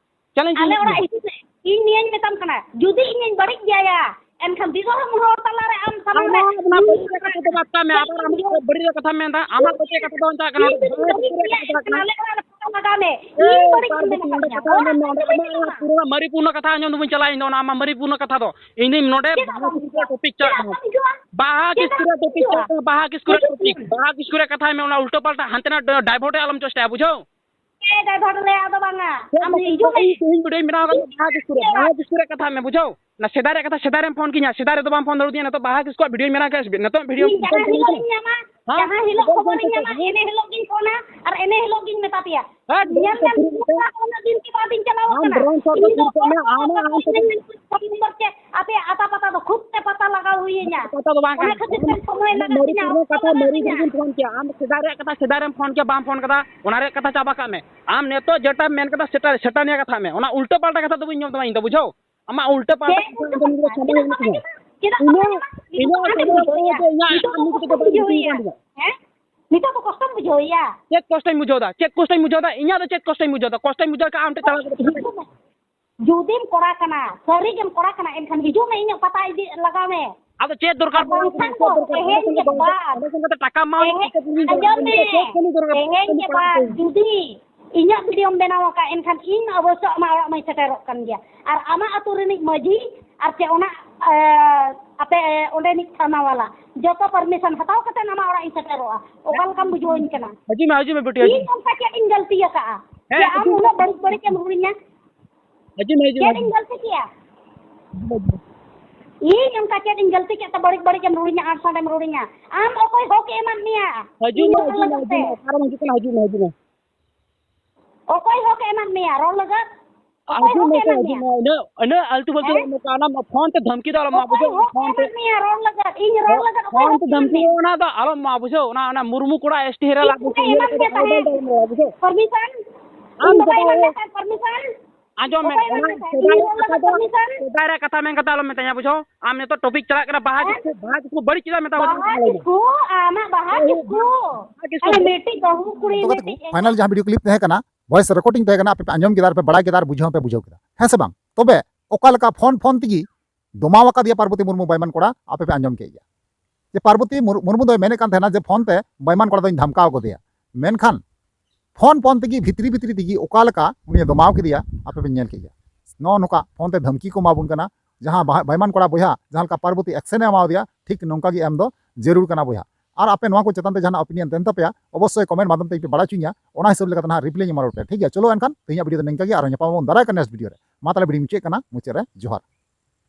ᱪᱮᱞᱮᱧᱡᱽ ᱟᱞᱮ ᱦᱩᱭᱩᱜ ᱚᱲᱟᱜ ᱠᱟᱱᱟ᱾ ᱤᱫᱤ ᱢᱮ᱾ ᱤᱧ ᱱᱤᱭᱟᱹᱧ ᱢᱮᱛᱟᱢ ᱠᱟᱱᱟ, ᱡᱩᱫᱤ ᱤᱧᱤᱧ ᱵᱟᱹᱲᱤᱡ ᱜᱮᱭᱟ, ᱮᱱᱠᱷᱟᱱ ᱫᱤᱥᱚᱢ ᱦᱚᱲ ᱛᱟᱞᱟᱨᱮ ᱟᱢ ᱥᱟᱢᱟᱝ ᱨᱮ ᱟᱢᱟᱜ ᱚᱱᱟ ᱵᱟᱹᱲᱤᱡ ᱨᱮᱭᱟᱜ ᱠᱟᱛᱷᱟ ᱫᱚ ᱵᱟᱫ ᱠᱟᱜ ᱢᱮ, ᱟᱵᱟᱨ ᱟᱢ ᱵᱟᱹᱲᱤᱡ ᱨᱮᱭᱟᱜ ᱠᱟᱛᱷᱟᱢ ᱢᱮᱱᱫᱟ, ᱟᱢᱟᱜ ᱵᱟᱹᱲᱤᱡ ᱨᱮᱭᱟᱜ ᱠᱟᱛᱷᱟ ᱫᱚ ᱵᱟᱝ ᱪᱟᱞᱟᱜ ᱠᱟᱱᱟ, ᱤᱧ ᱵᱟᱹᱲᱤᱡ ᱨᱮᱭᱟᱜ ᱠᱟᱛᱷᱟ ᱪᱟᱞᱟᱜ ᱠᱟᱱᱟ᱾ ᱟᱞᱮ ᱚᱲᱟᱜ ᱨᱮ ᱯᱷᱳᱴᱳ ᱞᱟᱜᱟᱣ ᱢᱮ᱾ ᱮᱭ, ᱤᱧ ᱵᱟᱹᱲᱤᱡ ᱯᱟᱨᱵᱚᱛᱤ, ᱠᱟᱹᱢᱤ ᱚᱸᱰᱮ ᱠᱟᱛᱷᱟ ᱠᱟᱱᱟ, ᱟᱸᱡᱚᱢ ᱢᱮ, ᱚᱸᱰᱮ ᱟᱢᱟᱜ ᱚᱱᱟ ᱯᱩᱨᱟᱹ ᱢᱟᱹᱨᱤ ᱯᱩᱨᱱᱚ ᱠᱟᱛᱷᱟ ᱟᱸᱡᱚᱢ ᱫᱚ ᱵᱟᱹᱧ ᱪᱟᱞᱟᱜᱼᱟ ᱤᱧ ᱫᱚ, ᱚᱱᱟ ᱟᱢᱟᱜ ᱢᱟᱹᱨᱤ ᱯᱩᱨᱱᱚ ᱠᱟᱛᱷᱟ ᱫᱚ᱾ ᱤᱧ ᱫᱚᱧ ᱱᱚᱰᱮ ᱪᱮᱫᱟᱜ ᱵᱟᱦᱟ ᱵᱟᱢ ᱠᱤᱥᱠᱩ ᱦᱤᱡᱩᱜᱼᱟ? ᱨᱮᱭᱟᱜ ᱴᱚᱯᱤᱠ ᱪᱟᱞᱟᱜ ᱪᱮᱫᱟᱜ ᱠᱟᱱᱟ᱾ ᱵᱟᱢ ᱦᱤᱡᱩᱜᱼᱟ? ᱵᱟᱦᱟ ᱠᱤᱥᱠᱩ ᱪᱮᱫᱟᱜ ᱨᱮᱭᱟᱜ ᱵᱟᱢ ᱴᱚᱯᱤᱠ ᱦᱤᱡᱩᱜᱼᱟ? ᱪᱟᱞᱟᱜ ᱠᱟᱱᱟ, ᱵᱟᱦᱟ ᱠᱤᱥᱠᱩ ᱨᱮᱭᱟᱜ ᱦᱤᱡᱩᱜ ᱴᱚᱯᱤᱠ᱾ ᱢᱮ᱾ ᱵᱟᱦᱟ ᱠᱤᱥᱠᱩ ᱨᱮᱭᱟᱜ ᱠᱟᱛᱷᱟᱭ ᱢᱮ, ᱚᱱᱟ ᱩᱞᱴᱟᱹ ᱯᱟᱞᱴᱟ ᱦᱟᱱᱛᱮ ᱱᱟᱛᱮ ᱰᱟᱭᱵᱷᱟᱨᱴ ᱮ ᱟᱞᱚᱢ ᱪᱮᱥᱴᱟᱭᱟ, ᱵᱩᱡᱷᱟᱹᱣ? ᱮ ᱰᱟᱭᱵᱷᱟᱨᱴ ᱞᱮ ᱟᱫᱚ ᱵᱟᱝᱟ᱾ ᱟᱢ ᱦᱤᱡᱩᱜ ᱢᱮ᱾ ᱤᱧ ᱵᱷᱤᱰᱤᱭᱳᱧ ᱵᱮᱱᱟᱣ ᱠᱟᱫᱟ, ᱵᱟᱦᱟ ᱠᱤᱥᱠᱩ ᱨᱮ, ᱵᱟᱦᱟ ᱠᱤᱥᱠᱩ ᱨᱮ ᱠᱟᱛᱷᱟ ᱢᱮ, ᱵᱩᱡᱷᱟᱹᱣ? ᱚᱱᱟ ᱥᱮᱫᱟᱭ ᱨᱮᱭᱟᱜ ᱠᱟᱛᱷᱟ ᱥᱮᱫᱟᱭ ᱨᱮᱢ ᱯᱷᱳᱱ ᱠᱤᱧᱟ, ᱥᱮᱫᱟᱭ ᱨᱮᱫᱚ ᱵᱟᱢ ᱯᱷᱳᱱ ᱫᱟᱲᱮᱭᱟᱫᱤᱧᱟ, ᱱᱤᱛᱚᱜ ᱵᱟᱦᱟ ᱠᱤᱥᱠᱩᱣᱟᱜ ᱵᱷᱤᱰᱤᱭᱳᱧ ᱵᱮᱱᱟᱣ ᱠᱮᱫᱟ, ᱱᱤᱛᱚᱜ ᱵᱷᱤᱰᱤᱭᱳ ᱤᱧ ᱡᱟᱦᱟᱸ ᱦᱤᱞᱳᱜ ᱠᱷᱚᱵᱚᱨᱤᱧ ᱧᱟᱢᱟ, ᱦᱮᱸ? ᱡᱟᱦᱟᱸ ᱦᱤᱞᱳᱜ ᱠᱷᱚᱵᱚᱨᱤᱧ ᱧᱟᱢᱟ, ᱤᱱᱟᱹ ᱦᱤᱞᱳᱜ ᱜᱤᱧ ᱯᱷᱳᱱᱟ ᱟᱨ ᱤᱱᱟᱹ ᱦᱤᱞᱳᱜ ᱜᱤᱧ ᱢᱮᱛᱟ ᱯᱮᱭᱟ᱾ ᱦᱮᱸ, ᱧᱮᱞ ᱢᱮ, ᱩᱱᱟᱹᱜ ᱫᱤᱱ ᱠᱤ ᱵᱟᱝ ᱤᱧ ᱪᱟᱞᱟᱣ ᱟᱢ ᱟᱠᱟᱱᱟ? ᱵᱨᱚᱱ ᱥᱚᱨ ᱤᱧ ᱫᱚ ᱛᱷᱤᱨ ᱠᱚᱜ ᱢᱮ, ᱟᱢ ᱟᱢ ᱛᱷᱤᱨ ᱠᱚᱜ ᱢᱮ᱾ ᱪᱮᱫ? ᱟᱯᱮᱭᱟᱜ ᱟᱛᱟ ᱯᱟᱛᱟ ᱫᱚ ᱠᱷᱩᱵ ᱛᱮ ᱯᱟᱛᱟ ᱞᱟᱜᱟᱣ ᱦᱩᱭ ᱟᱹᱧᱟ᱾ ᱯᱟᱛᱟ ᱫᱚ ᱵᱟᱝ ᱚᱱᱟ ᱠᱟᱱᱟ᱾ ᱠᱷᱟᱹᱛᱤᱨ ᱛᱮ ᱥᱚᱢᱚᱭ ᱟᱢᱟᱜ ᱞᱟᱜᱟᱜ ᱢᱟᱹᱨᱤ ᱛᱤᱧᱟ, ᱯᱩᱨᱱᱚ ᱚᱠᱛᱚ ᱠᱟᱛᱷᱟ, ᱞᱟᱜᱟᱜ ᱢᱟᱹᱨᱤ ᱛᱤᱧᱟ᱾ ᱯᱩᱨᱱᱚ ᱯᱷᱳᱱ ᱠᱮᱭᱟ᱾ ᱟᱢ ᱥᱮᱫᱟᱭ ᱨᱮᱭᱟᱜ ᱠᱟᱛᱷᱟ ᱥᱮᱫᱟᱭ ᱨᱮᱢ ᱯᱷᱳᱱ ᱠᱮᱭᱟ, ᱵᱟᱢ ᱯᱷᱳᱱ ᱠᱟᱫᱟ, ᱚᱱᱟ ᱨᱮᱭᱟᱜ ᱠᱟᱛᱷᱟ ᱪᱟᱵᱟ ᱠᱟᱜ ᱢᱮ᱾ ᱟᱢ ᱱᱤᱛᱚᱜ ᱡᱮᱴᱟᱢ ᱢᱮᱱ ᱠᱟᱫᱟ, ᱥᱮᱴᱟ, ᱥᱮᱴᱟ ᱱᱤᱭᱟᱹ ᱠᱟᱛᱷᱟ ᱢᱮ᱾ ᱚᱱᱟ ᱩᱞᱴᱟᱹ ᱯᱟᱞᱴᱟ ᱠᱟᱛᱷᱟ ᱫᱚ ᱵᱟᱹᱧ ᱟᱸᱡᱚᱢ ᱛᱟᱢᱟ ᱤᱧ ᱫᱚ, ᱵᱩᱡᱷᱟᱹᱣ? ᱟᱢᱟᱜ ᱩᱞᱴᱟᱹ ᱯᱟᱞᱴᱟ ᱪᱮᱫ ᱠᱟᱛᱷᱟ ᱩᱞᱴᱟᱹ ᱟᱸᱡᱚᱢ ᱯᱟᱞᱴᱟ? ᱨᱮᱭᱟᱜ ᱥᱚᱢᱚᱭ ᱪᱮᱫᱟᱜ ᱵᱟᱹᱱᱩᱜ ᱛᱤᱧᱟ᱾ ᱪᱮᱫᱟᱜ ᱤᱱᱟᱹ, ᱵᱟᱹᱱᱩᱜ ᱛᱤᱧᱟ? ᱤᱱᱟᱹ ᱪᱮᱫᱟᱜ ᱥᱚᱢᱚᱭ ᱵᱟᱹᱱᱩᱜ ᱫᱚ ᱛᱤᱧᱟ? ᱤᱧᱟᱹᱜ ᱱᱤᱛᱚᱜ ᱟᱢ ᱫᱚ ᱱᱤᱛᱚᱜ ᱫᱚ ᱠᱚᱥᱴᱚᱢ ᱠᱚᱥᱴᱚᱢ ᱵᱩᱡᱷᱟᱹᱣ ᱵᱩᱡᱷᱟᱹᱣ ᱮᱭᱟ᱾ ᱮᱭᱟ᱾ ᱦᱮᱸ? ᱱᱤᱛᱚᱜ ᱫᱚ ᱠᱚᱥᱴᱚᱢ ᱵᱩᱡᱷᱟᱹᱣ ᱮᱭᱟ᱾ ᱪᱮᱫ ᱠᱚᱥᱴᱚᱧ ᱵᱩᱡᱷᱟᱹᱣ ᱫᱟ? ᱪᱮᱫ ᱠᱚᱥᱴᱚᱧ ᱵᱩᱡᱷᱟᱹᱣ ᱫᱟ? ᱤᱧᱟᱹᱜ ᱫᱚ ᱪᱮᱫ ᱠᱚᱥᱴᱚᱧ ᱵᱩᱡᱷᱟᱹᱣ ᱫᱟ? ᱠᱚᱥᱴᱚᱧ ᱵᱩᱡᱷᱟᱹᱣ ᱠᱷᱟᱱ ᱟᱢ ᱴᱷᱮᱱ ᱪᱟᱞᱟᱣ ᱠᱟᱛᱮ ᱦᱤᱡᱩᱜ ᱢᱮ᱾ ᱡᱩᱫᱤᱢ ᱠᱚᱲᱟ ᱠᱟᱱᱟ, ᱥᱟᱹᱨᱤ ᱜᱮᱢ ᱠᱚᱲᱟ ᱠᱟᱱᱟ, ᱮᱱᱠᱷᱟᱱ ᱦᱤᱡᱩᱜ ᱢᱮ, ᱤᱧᱟᱜ ᱯᱟᱛᱟ ᱤᱫᱤ ᱞᱟᱜᱟᱣ ᱢᱮ᱾ ᱟᱫᱚ ᱪᱮᱫ ᱫᱚᱨᱠᱟᱨ? ᱟᱨ ᱵᱟᱝᱠᱷᱟᱱ ᱫᱚ ᱛᱮᱦᱮᱧ ᱜᱮ ᱵᱟᱝ᱾ ᱚᱸᱰᱮ ᱠᱷᱚᱱ ᱫᱚ ᱴᱟᱠᱟ ᱮᱢᱟᱣᱟᱹᱧ ᱢᱮ, ᱛᱮᱦᱮᱧ, ᱪᱮᱫ ᱠᱚ ᱡᱤᱱᱤᱥ ᱫᱚᱨᱠᱟᱨ? ᱟᱸᱡᱚᱢ ᱢᱮ, ᱪᱮᱫ ᱠᱚ ᱡᱤᱱᱤᱥ ᱫᱚᱨᱠᱟᱨ? ᱛᱮᱦᱮᱧ ᱜᱮ ᱵᱟᱝ᱾ ᱡᱩᱫᱤ ᱤᱧᱟᱹᱜ ᱵᱷᱤᱰᱤᱭᱳᱢ ᱵᱮᱱᱟᱣ ᱟᱠᱟᱫ, ᱮᱱᱠᱷᱟᱱ ᱤᱧ ᱚᱵᱚᱥᱥᱳ ᱟᱢᱟᱜ ᱚᱲᱟᱜ ᱢᱟᱧ ᱥᱮᱴᱮᱨᱚᱜ ᱠᱟᱱ ᱜᱮᱭᱟ᱾ ᱟᱨ ᱟᱢᱟᱜ ᱟᱹᱛᱩ ᱨᱤᱱᱤᱡ ᱢᱟᱹᱡᱷᱤ ᱟᱨ ᱪᱮ ᱚᱱᱟ, ᱮ, ᱟᱯᱮ ᱚᱸᱰᱮᱱᱤᱡ ᱛᱷᱟᱱᱟ ᱵᱟᱞᱟ ᱡᱚᱛᱚ ᱯᱟᱨᱢᱤᱥᱚᱱ ᱦᱟᱛᱟᱣ ᱠᱟᱛᱮ ᱟᱢᱟᱜ ᱚᱲᱟᱜ ᱤᱧ ᱥᱮᱴᱮᱨᱚᱜᱼᱟ᱾ ᱚᱠᱟ ᱞᱮᱠᱟᱢ ᱵᱩᱡᱷᱟᱹᱣᱟᱹᱧ ᱠᱟᱱᱟ? ᱦᱤᱡᱩᱜ ᱢᱮ, ᱦᱤᱡᱩᱜ ᱢᱮ ᱵᱤᱴᱤ, ᱦᱤᱡᱩᱜ ᱤᱧ ᱢᱮ᱾ ᱚᱱᱠᱟ ᱪᱮᱫ ᱤᱧ ᱜᱟᱹᱞᱛᱤ ᱟᱠᱟᱫᱼᱟ ᱦᱮᱸ, ᱡᱮ ᱟᱢ ᱦᱤᱡᱩᱜ ᱢᱮ᱾ ᱩᱱᱟᱹᱜ ᱵᱟᱹᱲᱤᱡ ᱵᱟᱹᱲᱤᱡ ᱮᱢ ᱨᱚᱲᱤᱧᱟ? ᱦᱤᱡᱩᱜ ᱢᱮ, ᱦᱤᱡᱩᱜ ᱪᱮᱫ ᱢᱮ᱾ ᱤᱧ ᱜᱟᱹᱞᱛᱤ ᱠᱮᱭᱟ? ᱤᱧ ᱚᱱᱠᱟ ᱪᱮᱫ ᱤᱧ ᱜᱟᱹᱞᱛᱤ ᱠᱮᱫ ᱛᱮ ᱵᱟᱹᱲᱤᱡ ᱵᱟᱹᱲᱤᱡ ᱮᱢ ᱨᱚᱲᱤᱧᱟ, ᱟᱨ ᱥᱟᱰᱮᱢ ᱨᱚᱲᱤᱧᱟ? ᱟᱢ ᱚᱠᱚᱭ ᱦᱚᱠ ᱮ ᱮᱢᱟᱫ ᱢᱮᱭᱟ? ᱦᱤᱡᱩᱜ ᱤᱧ ᱢᱮ, ᱨᱚᱲ ᱦᱤᱡᱩᱜ ᱢᱮ, ᱞᱟᱹᱜᱤᱫ ᱦᱤᱡᱩᱜ ᱛᱮ? ᱢᱮ᱾ ᱚᱠᱟᱨᱮᱢ ᱦᱤᱡᱩᱜ ᱠᱟᱱᱟ? ᱦᱤᱡᱩᱜ ᱢᱮ, ᱦᱤᱡᱩᱜ ᱢᱮ᱾ ᱚᱠᱚᱭ ᱦᱚᱠ ᱮ ᱮᱢᱟᱫ ᱢᱮᱭᱟ ᱨᱚᱲ ᱞᱟᱹᱜᱤᱫ? ᱚᱠᱚᱭ ᱦᱤᱡᱩᱜ ᱦᱚᱠ ᱮ ᱢᱮᱥᱮ, ᱮᱢᱟᱫ ᱦᱤᱡᱩᱜ ᱢᱮᱭᱟ? ᱢᱮ᱾ ᱤᱱᱟᱹ, ᱤᱱᱟᱹ ᱟᱞᱛᱩ ᱯᱷᱟᱞᱛᱩ ᱦᱮᱸ? ᱫᱚ ᱱᱚᱝᱠᱟ, ᱚᱱᱟ ᱯᱷᱳᱱ ᱛᱮ ᱫᱷᱟᱢᱠᱤ ᱫᱚ ᱟᱞᱚᱢ ᱮᱢᱟ ᱚᱠᱚᱭ ᱵᱩᱡᱷᱟᱹᱣ, ᱦᱚᱠ ᱮ ᱯᱷᱳᱱ ᱛᱮ᱾ ᱮᱢᱟᱫ ᱢᱮᱭᱟ ᱨᱚᱲ ᱞᱟᱹᱜᱤᱫ? ᱤᱧ ᱨᱚᱲ ᱯᱷᱳ-, ᱞᱟᱹᱜᱤᱫ ᱚᱠᱚᱭ ᱯᱷᱳᱱ ᱦᱚᱠ ᱛᱮ ᱮ ᱮᱢᱟᱫ ᱫᱷᱟᱢᱠᱤ ᱢᱮᱭᱟ? ᱫᱚ ᱚᱱᱟ ᱫᱚ ᱟᱞᱚᱢ ᱮᱢᱟ ᱵᱩᱡᱷᱟᱹᱣ, ᱚᱱᱟ, ᱚᱱᱟ ᱢᱩᱨᱢᱩ ᱠᱚᱲᱟ ᱮᱥ ᱴᱤ ᱦᱮᱨᱮᱞ ᱤᱧ ᱟᱜ ᱚᱠᱚᱭ ᱮᱢᱟᱫ ᱢᱮᱭᱟ ᱟᱞᱚᱢ ᱨᱚᱲ ᱛᱟᱦᱮᱸᱫ? ᱵᱩᱡᱷᱟᱹᱣ᱾ ᱯᱟᱨᱢᱤᱥᱚᱱ? ᱟᱢ ᱤᱧ ᱵᱟᱵᱟᱭ ᱡᱟᱫᱟ ᱮᱢᱟᱫ ᱦᱚᱲ ᱢᱮᱭᱟ ᱛᱟᱦᱮᱸᱫ ᱯᱟᱨᱢᱤᱥᱚᱱ? ᱟᱸᱡᱚᱢ ᱢᱮ, ᱚᱠᱚᱭ ᱮᱢᱟᱫ ᱚᱱᱟ ᱢᱮ ᱛᱟᱦᱮᱸᱫ? ᱥᱮᱫᱟᱭ ᱤᱧ ᱨᱚᱲ ᱠᱟᱛᱷᱟ ᱞᱟᱹᱜᱤᱫ ᱫᱚ, ᱯᱟᱨᱢᱤᱥᱚᱱ? ᱥᱮᱫᱟᱭ ᱨᱮᱭᱟᱜ ᱠᱟᱛᱷᱟ ᱢᱮᱱ ᱠᱟᱛᱮ ᱟᱞᱚᱢ ᱢᱮᱛᱟᱧᱟ, ᱵᱩᱡᱷᱟᱹᱣ? ᱟᱢ ᱱᱤᱛᱚᱜ ᱴᱚᱯᱤᱠ ᱪᱟᱞᱟᱜ ᱠᱟᱱᱟ, ᱵᱟᱦᱟ ᱦᱮᱸ? ᱠᱤᱥᱠᱩ, ᱵᱟᱦᱟ ᱠᱤᱥᱠᱩ ᱵᱟᱹᱲᱤᱡ ᱪᱮᱫᱟᱜ ᱢᱮᱛᱟᱣ ᱠᱟᱱᱟ? ᱵᱟᱦᱟ ᱠᱤᱥᱠᱩ, ᱟᱢᱟᱜ ᱵᱟᱦᱟ ᱦᱳᱭ, ᱦᱳᱭ, ᱠᱤᱥᱠᱩ᱾ ᱵᱟᱦᱟ ᱠᱤᱥᱠᱩ᱾ ᱟᱨ ᱢᱤᱫᱴᱤᱡ ᱵᱟᱹᱦᱩ ᱠᱩᱲᱤ ᱛᱚ ᱜᱟᱛᱮ ᱢᱤᱫᱴᱤᱡ ᱠᱚ, ᱯᱷᱟᱭᱱᱟᱞ ᱡᱟᱦᱟᱸ ᱵᱷᱤᱰᱤᱭᱳ ᱠᱞᱤᱯ ᱛᱟᱦᱮᱸ ᱠᱟᱱᱟ, ᱵᱷᱚᱭᱮᱥ ᱨᱮᱠᱚᱨᱰᱤᱝ ᱛᱟᱦᱮᱸ ᱠᱟᱱᱟ, ᱟᱯᱮ ᱯᱮ ᱟᱸᱡᱚᱢ ᱠᱮᱫᱟ, ᱟᱨ ᱯᱮ ᱵᱟᱲᱟᱭ ᱠᱮᱫᱟ, ᱟᱨ ᱵᱩᱡᱷᱟᱹᱣ ᱦᱚᱸᱯᱮ ᱵᱩᱡᱷᱟᱹᱣ ᱠᱮᱫᱟ, ᱦᱮᱸ ᱥᱮ ᱵᱟᱝ? ᱛᱚᱵᱮ ᱚᱠᱟ ᱞᱮᱠᱟ ᱯᱷᱳᱱ ᱯᱷᱳᱱ ᱛᱮᱜᱮ ᱫᱚᱢᱟᱣ ᱟᱠᱟᱫᱮᱭᱟ ᱯᱟᱨᱵᱚᱛᱤ ᱢᱩᱨᱢᱩ ᱵᱟᱭᱢᱟᱱ ᱠᱚᱲᱟ, ᱟᱯᱮ ᱯᱮ ᱟᱸᱡᱚᱢ ᱠᱮᱫ ᱜᱮᱭᱟ᱾ ᱡᱮ ᱯᱟᱨᱵᱚᱛᱤ ᱢᱩᱨ-, ᱢᱩᱨᱢᱩ ᱫᱚᱭ ᱢᱮᱱᱮᱫ ᱠᱟᱱ ᱛᱟᱦᱮᱱᱟ ᱡᱮ ᱯᱷᱳᱱ ᱛᱮ ᱵᱟᱭᱢᱟᱱ ᱠᱚᱲᱟ ᱫᱚᱧ ᱫᱷᱟᱢᱠᱟᱣ ᱠᱟᱫᱮᱭᱟ, ᱢᱮᱱᱠᱷᱟᱱ ᱯᱷᱳᱱ ᱯᱷᱳᱱ ᱛᱮᱜᱮ ᱵᱷᱤᱛᱨᱤ ᱵᱷᱤᱛᱨᱤ ᱛᱮᱜᱮ ᱚᱠᱟ ᱞᱮᱠᱟ ᱩᱱᱤ ᱫᱚᱢᱟᱣ ᱠᱮᱫᱮᱭᱟ, ᱟᱯᱮ ᱯᱮ ᱧᱮᱞ ᱠᱮᱫ ᱜᱮᱭᱟ᱾ ᱱᱚᱜᱼᱚ ᱱᱚᱝᱠᱟ ᱯᱷᱳᱱ ᱛᱮ ᱫᱷᱟᱢᱠᱤ ᱠᱚ ᱮᱢᱟ ᱵᱚᱱ ᱠᱟᱱᱟ, ᱡᱟᱦᱟᱸ ᱵᱟ-, ᱵᱟᱭᱢᱟᱱ ᱠᱚᱲᱟ ᱵᱚᱭᱦᱟ ᱡᱟᱦᱟᱸ ᱞᱮᱠᱟ ᱯᱟᱨᱵᱚᱛᱤ ᱮᱠᱥᱮᱱ ᱮ ᱮᱢᱟᱣᱟᱫᱮᱭᱟ, ᱴᱷᱤᱠ ᱱᱚᱝᱠᱟ ᱜᱮ ᱮᱢ ᱫᱚ ᱡᱟᱹᱨᱩᱲ ᱠᱟᱱᱟ ᱵᱚᱭᱦᱟ᱾ ᱟᱨ ᱟᱯᱮ ᱱᱚᱣᱟ ᱠᱚ ᱪᱮᱛᱟᱱ ᱛᱮ ᱡᱟᱦᱟᱱᱟᱜ opinion ᱛᱟᱦᱮᱱ ᱛᱟᱯᱮᱭᱟ, ᱚᱵᱚᱥᱥᱳᱭ comment ᱢᱟᱫᱽᱫᱷᱚᱢ ᱛᱮ ᱯᱮ ᱵᱟᱲᱟᱭ ᱦᱚᱪᱚᱧᱟ, ᱚᱱᱟ ᱦᱤᱥᱟᱹᱵ ᱞᱮᱠᱟᱛᱮ ᱱᱟᱦᱟᱜ reply ᱤᱧ ᱮᱢᱟ ᱨᱩᱣᱟᱹᱲ ᱯᱮᱭᱟ᱾ ᱴᱷᱤᱠ ᱜᱮᱭᱟ, ᱪᱚᱞᱚ ᱮᱱᱠᱷᱟᱱ ᱛᱮᱦᱮᱧᱟᱜ video ᱫᱚ ᱱᱤᱝᱠᱟ ᱜᱮ, ᱟᱨᱦᱚᱸ ᱧᱟᱯᱟᱢ ᱟᱵᱚᱱ ᱫᱟᱨᱟᱭ ᱠᱟᱱ next video ᱨᱮ᱾ ᱢᱟ ᱛᱟᱦᱞᱮ video ᱢᱩᱪᱟᱹᱫ ᱠᱟᱱᱟ, ᱢᱩᱪᱟᱹᱫ ᱨᱮ ᱡᱚᱦᱟᱨ᱾